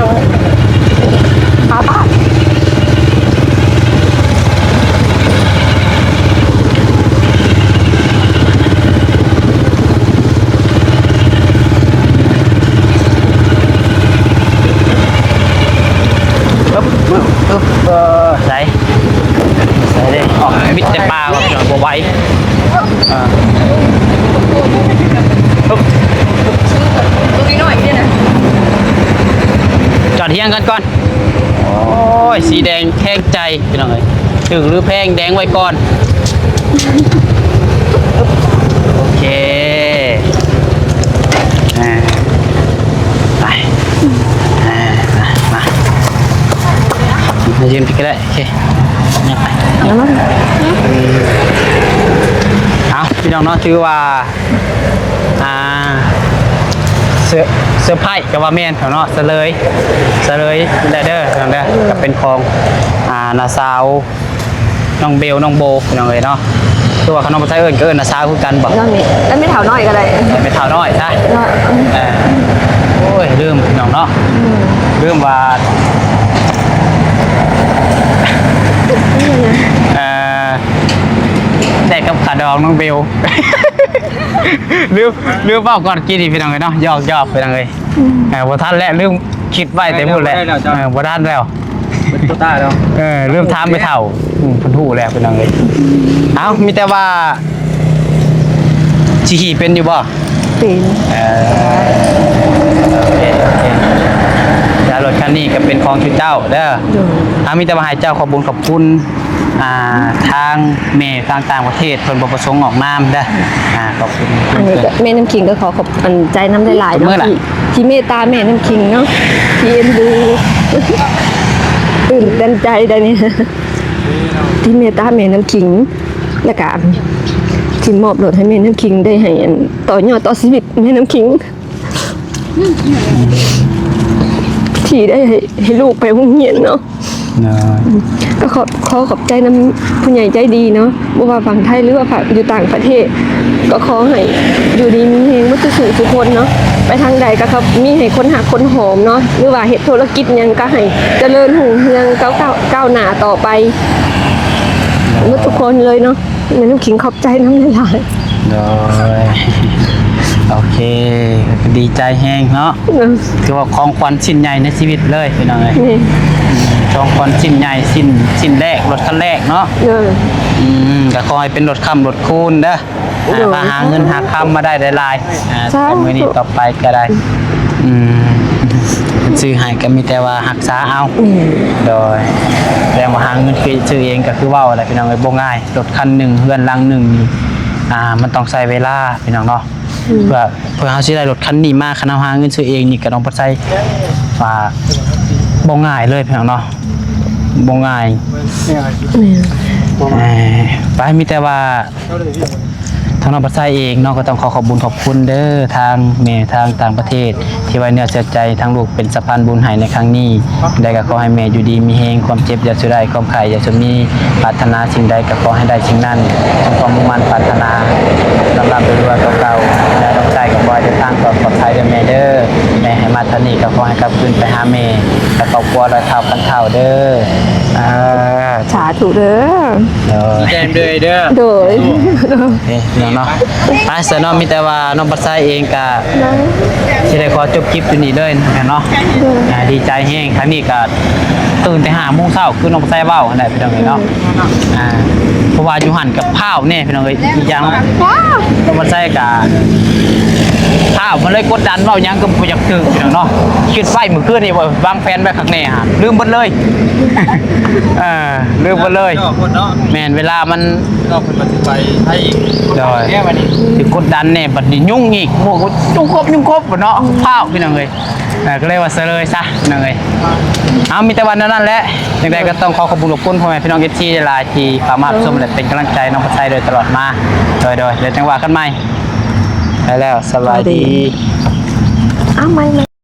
ອີ ໃສ ໃສເດ້ ອອກ ມີແຕ່ປ່າວ່າ ບໍ່ໄຫວ. ອ່າ ຕົວນ້ອຍໆນີ້ນະ ຈອດຮຽງກັນກ່ອນ. ໂອ້ຍ ສີແດງແທງໃຈ ພີ່ນ້ອງເອີຍ ຖືກຫຼືແພງ ແດງໄວ້ກ່ອນ. ໂອເຄ ອ່າ ໄປ ອ່າ ມາ ມາ ມາຢືນພີ້ກໍໄດ້. ໂອເຄ ຍັງໄປ ເອົາ ພີ່ນ້ອງເນາະ ຖືວ່າ ອ່າ ເຊີ ເຊີໄພຣສ໌ກໍວ່າແມ່ນເນາະ ສະເຫຼີຍ ສະເຫຼີຍໄດ້ເດີ ພີ່ນ້ອງເດີ ກໍເປັນຂອງ ອ່າ ນ້າສາວ ນ້ອງເບວ ນ້ອງໂບ ພີ່ນ້ອງເອີຍເນາະ. ຄືວ່າຄັນນ້ອງຜູ້ຊາຍເອີ້ນ ກໍເອີ້ນນ້າສາວຄືກັນບໍ່? ນ້ອງນີ້ ເອີ້ນແມ່ເຖົ້ານ້ອຍກໍໄດ້ ເອີ້ນແມ່ເຖົ້ານ້ອຍຊະເນາະ. ເອີ ໂອ້ຍ ລືມ ພີ່ນ້ອງເນາະ ອືມ ລືມວ່າ ເອີ ແລກກັບຄ່າດອງນ້ອງເບວ ລືມ ລືມເວົ້າກ່ອນກີ້ນີ້ ພີ່ນ້ອງເອີຍເນາະ ຢອກໆ ພີ່ນ້ອງເອີຍ. ອືມ ເອີ ບໍ່ທັນແລ້ວ ລືມຄິດໄວ້ແຕ່ພຸ້ນແຫຼະ ໄດ້ແລ້ວເຈົ້າ ເອີ ບໍ່ທັນແລ້ວ ເປັນໂຄຕ້າແລ້ວ ເອີ ລືມຖາມແມ່ເຖົ້າ ອືມ ເພິ່ນຮູ້ແລ້ວ ພີ່ນ້ອງເອີຍ. ເອົ້າ ມີແຕ່ວ່າ ຊິຂີ່ເປັນຢູ່ບໍ່? ເປັນ ເອີ ໂອເຄ ໂອເຄ ແລ້ວລົດຄັນນີ້ກໍເປັນຂອງຊຸມເຈົ້າເດີ ໂດຍ ເອົາ ມີແຕ່ວ່າໃຫ້ເຈົ້າຂອບບຸນຂອບຄຸນ ອ່າ ທາງແມ່ທາງຕ່າງປະເທດ ເພິ່ນບໍ່ປະສົງອອກນາມເດີ ອ່າ ຂອບຄຸນ ອັນນີ້ກໍແມ່ນ້ຳຄິງກໍຂໍຂອບ ອັນ ໃຈນຳຫຼາຍໆເນາະ ທີ່ ທີ່ເມດຕາແມ່ນ້ຳຄິງເນາະ ທີ່ເອັນດູ ຕື່ນເຕັ້ນໃຈໄດ໋ນີ້ ທີ່ເມດຕາແມ່ນ້ຳຄິງ ແລ້ວກະທີ່ມອບລົດໃຫ້ແມ່ນ້ຳຄິງ ໄດ້ໃຫ້ ອັນ ຕໍ່ຍອດຕໍ່ຊີວິດແມ່ນ້ຳຄິງ ທີ່ໄດ້ໃຫ້ ໃຫ້ລູກໄປໂຮງຮຽນເນາະ. ໂດຍ ກໍຂໍ ຂໍຂອບໃຈນຳຜູ້ໃຫຍ່ໃຈດີເນາະ ບໍ່ວ່າຝັ່ງໄທ ຫຼືວ່າຢູ່ຕ່າງປະເທດ ກໍຂໍໃຫ້ຢູ່ດີມີແຮງໝົດທຸກຜູ້ທຸກຄົນເນາະ ໄປທາງໃດກໍມີໃຫ້ຄົນຮັກຄົນຫອມເນາະ ຫຼືວ່າເຮັດທຸລະກິດຫຍັງກໍໃຫ້ຈະເລີນຮຸ່ງເຮືອງ ກ້າວ ກ້າວໜ້າຕໍ່ໄປ ໝົດທຸກຄົນເລີຍເນາະ. ແມ່ນ້ຳຄິງຂອບໃຈນຳຫຼາຍໆ. ໂດຍ ໂອເຄ ກໍດີໃຈແຮງເນາະ ເອີ ຖືວ່າຂອງຂວັນຊິ້ນໃຫຍ່ໃນຊີວິດເລີຍ ພີ່ນ້ອງເອີຍ ແມ່ນ ອືມ ຂອງຂວັນຊິ້ນໃຫຍ່ ຊິ້ນ ຊິ້ນແລກ ລົດຄັນແລກເນາະ ໂດຍ ອືມ ກໍຂໍໃຫ້ເປັນລົດຄ້ຳລົດຄູນເດີ ໂດຍ ອ່າ ຫາເງິນຫາຄຳມາໄດ້ຫຼາຍໆ ອ່າ ສາທຸ ແຕ່ມື້ນີ້ຕໍ່ໄປກໍໄດ້ ອືມ ຊື້ໃຫ້ກໍມີແຕ່ວ່າຮັກສາເອົາ. ອືມ ໂດຍ ແຕ່ວ່າຫາເງິນຊື້ເອງກໍຄືເວົ້າແຫຼະ ພີ່ນ້ອງເອີຍ ບໍ່ງ່າຍ. ລົດຄັນໜຶ່ງ ເຮືອນຫຼັງໜຶ່ງນີ້ ອ່າ ມັນຕ້ອງໃຊ້ເວລາ ພີ່ນ້ອງເນາະ. ອືມ ເພື່ອ ເພື່ອເຮົາຊິໄດ້ລົດຄັນນີ້ມາ ຄັນເຮົາຫາເງິນຊື້ເອງນີ້ ກໍຕ້ອງປະໄສວ່າບໍ່ງ່າຍເລີຍ ພີ່ນ້ອງເນາະ ບໍ່ງ່າຍ. ແມ່ນ ເອີ ໄປ ມີແຕ່ວ່າ ທາງນ້ອງປະໄຊເອງເນາະ ກໍຕ້ອງຂໍຂອບບຸນຂອບຄຸນເດີ ທາງແມ່ທາງຕ່າງປະເທດ ທີ່ໄວ້ເນື້ອເຊື່ອໃຈທາງລູກເປັນສະພານບຸນໃຫ້ໃນຄັ້ງນີ້. ໃດກໍຂໍໃຫ້ແມ່ຢູ່ດີມີແຮງ, ຄວາມເຈັບຢ່າສູ່ໄດ້, ຄວາມໄຂ້ຢ່າສູ່ມີ, ປາດຖະໜາສິ່ງໃດກໍຂໍໃຫ້ໄດ້ສິ່ງນັ້ນ ສົມຄວາມມຸ່ງໝັ້ນປາດຖະໜາ, ລ່ຳລຳລວຍໆ ກວ່າເກົ່າ. ແລະ ນ້ອງຊາຍກໍຂໍໃຫ້ເດີນທາງປອດໄພເດີແມ່ເດີ. ແມ່ໃຫ້ມາເທົ່ານີ້ກໍຂໍໃຫ້ກັບຄືນໄປຫາແມ່ ແລະ ຄອບຄົວຮ້ອຍເທົ່າພັນເທົ່າເດີ. ສາ ສາທຸເດີ. ໂດຍ ດີໃຈນຳເດີ ເດີ. ໂດຍ ເອີ ເນາະ ໄປຊະເນາະ. ມີແຕ່ວ່ານ້ອງປະໄຊເອງກະ ໂດຍ ຊິໄດ້ຂໍຈົບຄລິບຢູ່ນີ້ເລີຍເນາະ. ໂດຍ ອ່າ ດີໃຈແຮງ. ຄັ້ງນີ້ກະຕື່ນແຕ່ຫ້າໂມງເຊົ້າ ຄືນ້ອງປະໄຊເວົ້າຫັ້ນແຫຼະ ພີ່ນ້ອງເອີຍເນາະ. ໂດຍ ອ່າ ເພາະວ່າຢູ່ຫັ້ນກະພ້າວແນ່ ພີ່ນ້ອງເອີຍ. ອີກຢ່າງ ພ້າວ ນ້ອງປະໄຊກະພ້າວ ມັນເລີຍກົດດັນ ເວົ້າຫຍັງກໍບໍ່ຢາກຖືກ ພີ່ນ້ອງເນາະ. ຄິດໄວ້ມື້ຄືນນີ້ວ່າວາງແຜນໄວ້ຄັກແນ່ ລືມເບິດເລີຍ. ເອີ ລືມເບິດເລີຍ. ແມ່ນ ເວລາມັນ ເນາະ ເພິ່ນວ່າຊິໄປໄທອີກ. ໂດຍ ແລ້ວບັດນີ້ຖືກກົດດັນແນ່ ບັດນີ້ຫຍຸ້ງອີກ ໂອ້ໂຫ ຫຍຸ້ງຄົບຫຍຸ້ງຄົບເນາະ. ພ້າວ ພີ່ນ້ອງເອີຍ. ເອີ ກໍເລີຍວ່າສະເລີຍຊະ ພີ່ນ້ອງເອີຍ. ເອົາ ມີແຕ່ວ່າແນວນັ້ນແຫຼະ. ຈັ່ງໃດກໍຕ້ອງຂໍຂອບຄຸນຂອບຄຸນພໍ່ແມ່ພີ່ນ້ອງ ເອັຟຊີ ຫຼາຍໆ ທີ່ເຂົ້າມາຮັບຊົມ ແລະ ເປັນກຳລັງໃຈນ້ອງປະໄຊໂດຍຕະຫຼອດມາ. ໂດຍ ໂດຍ ແລ້ວຈັ່ງວ່າກັນໃໝ່. ໄປແລ້ວ ສະບາຍດີ. ເອົາໃໝ່.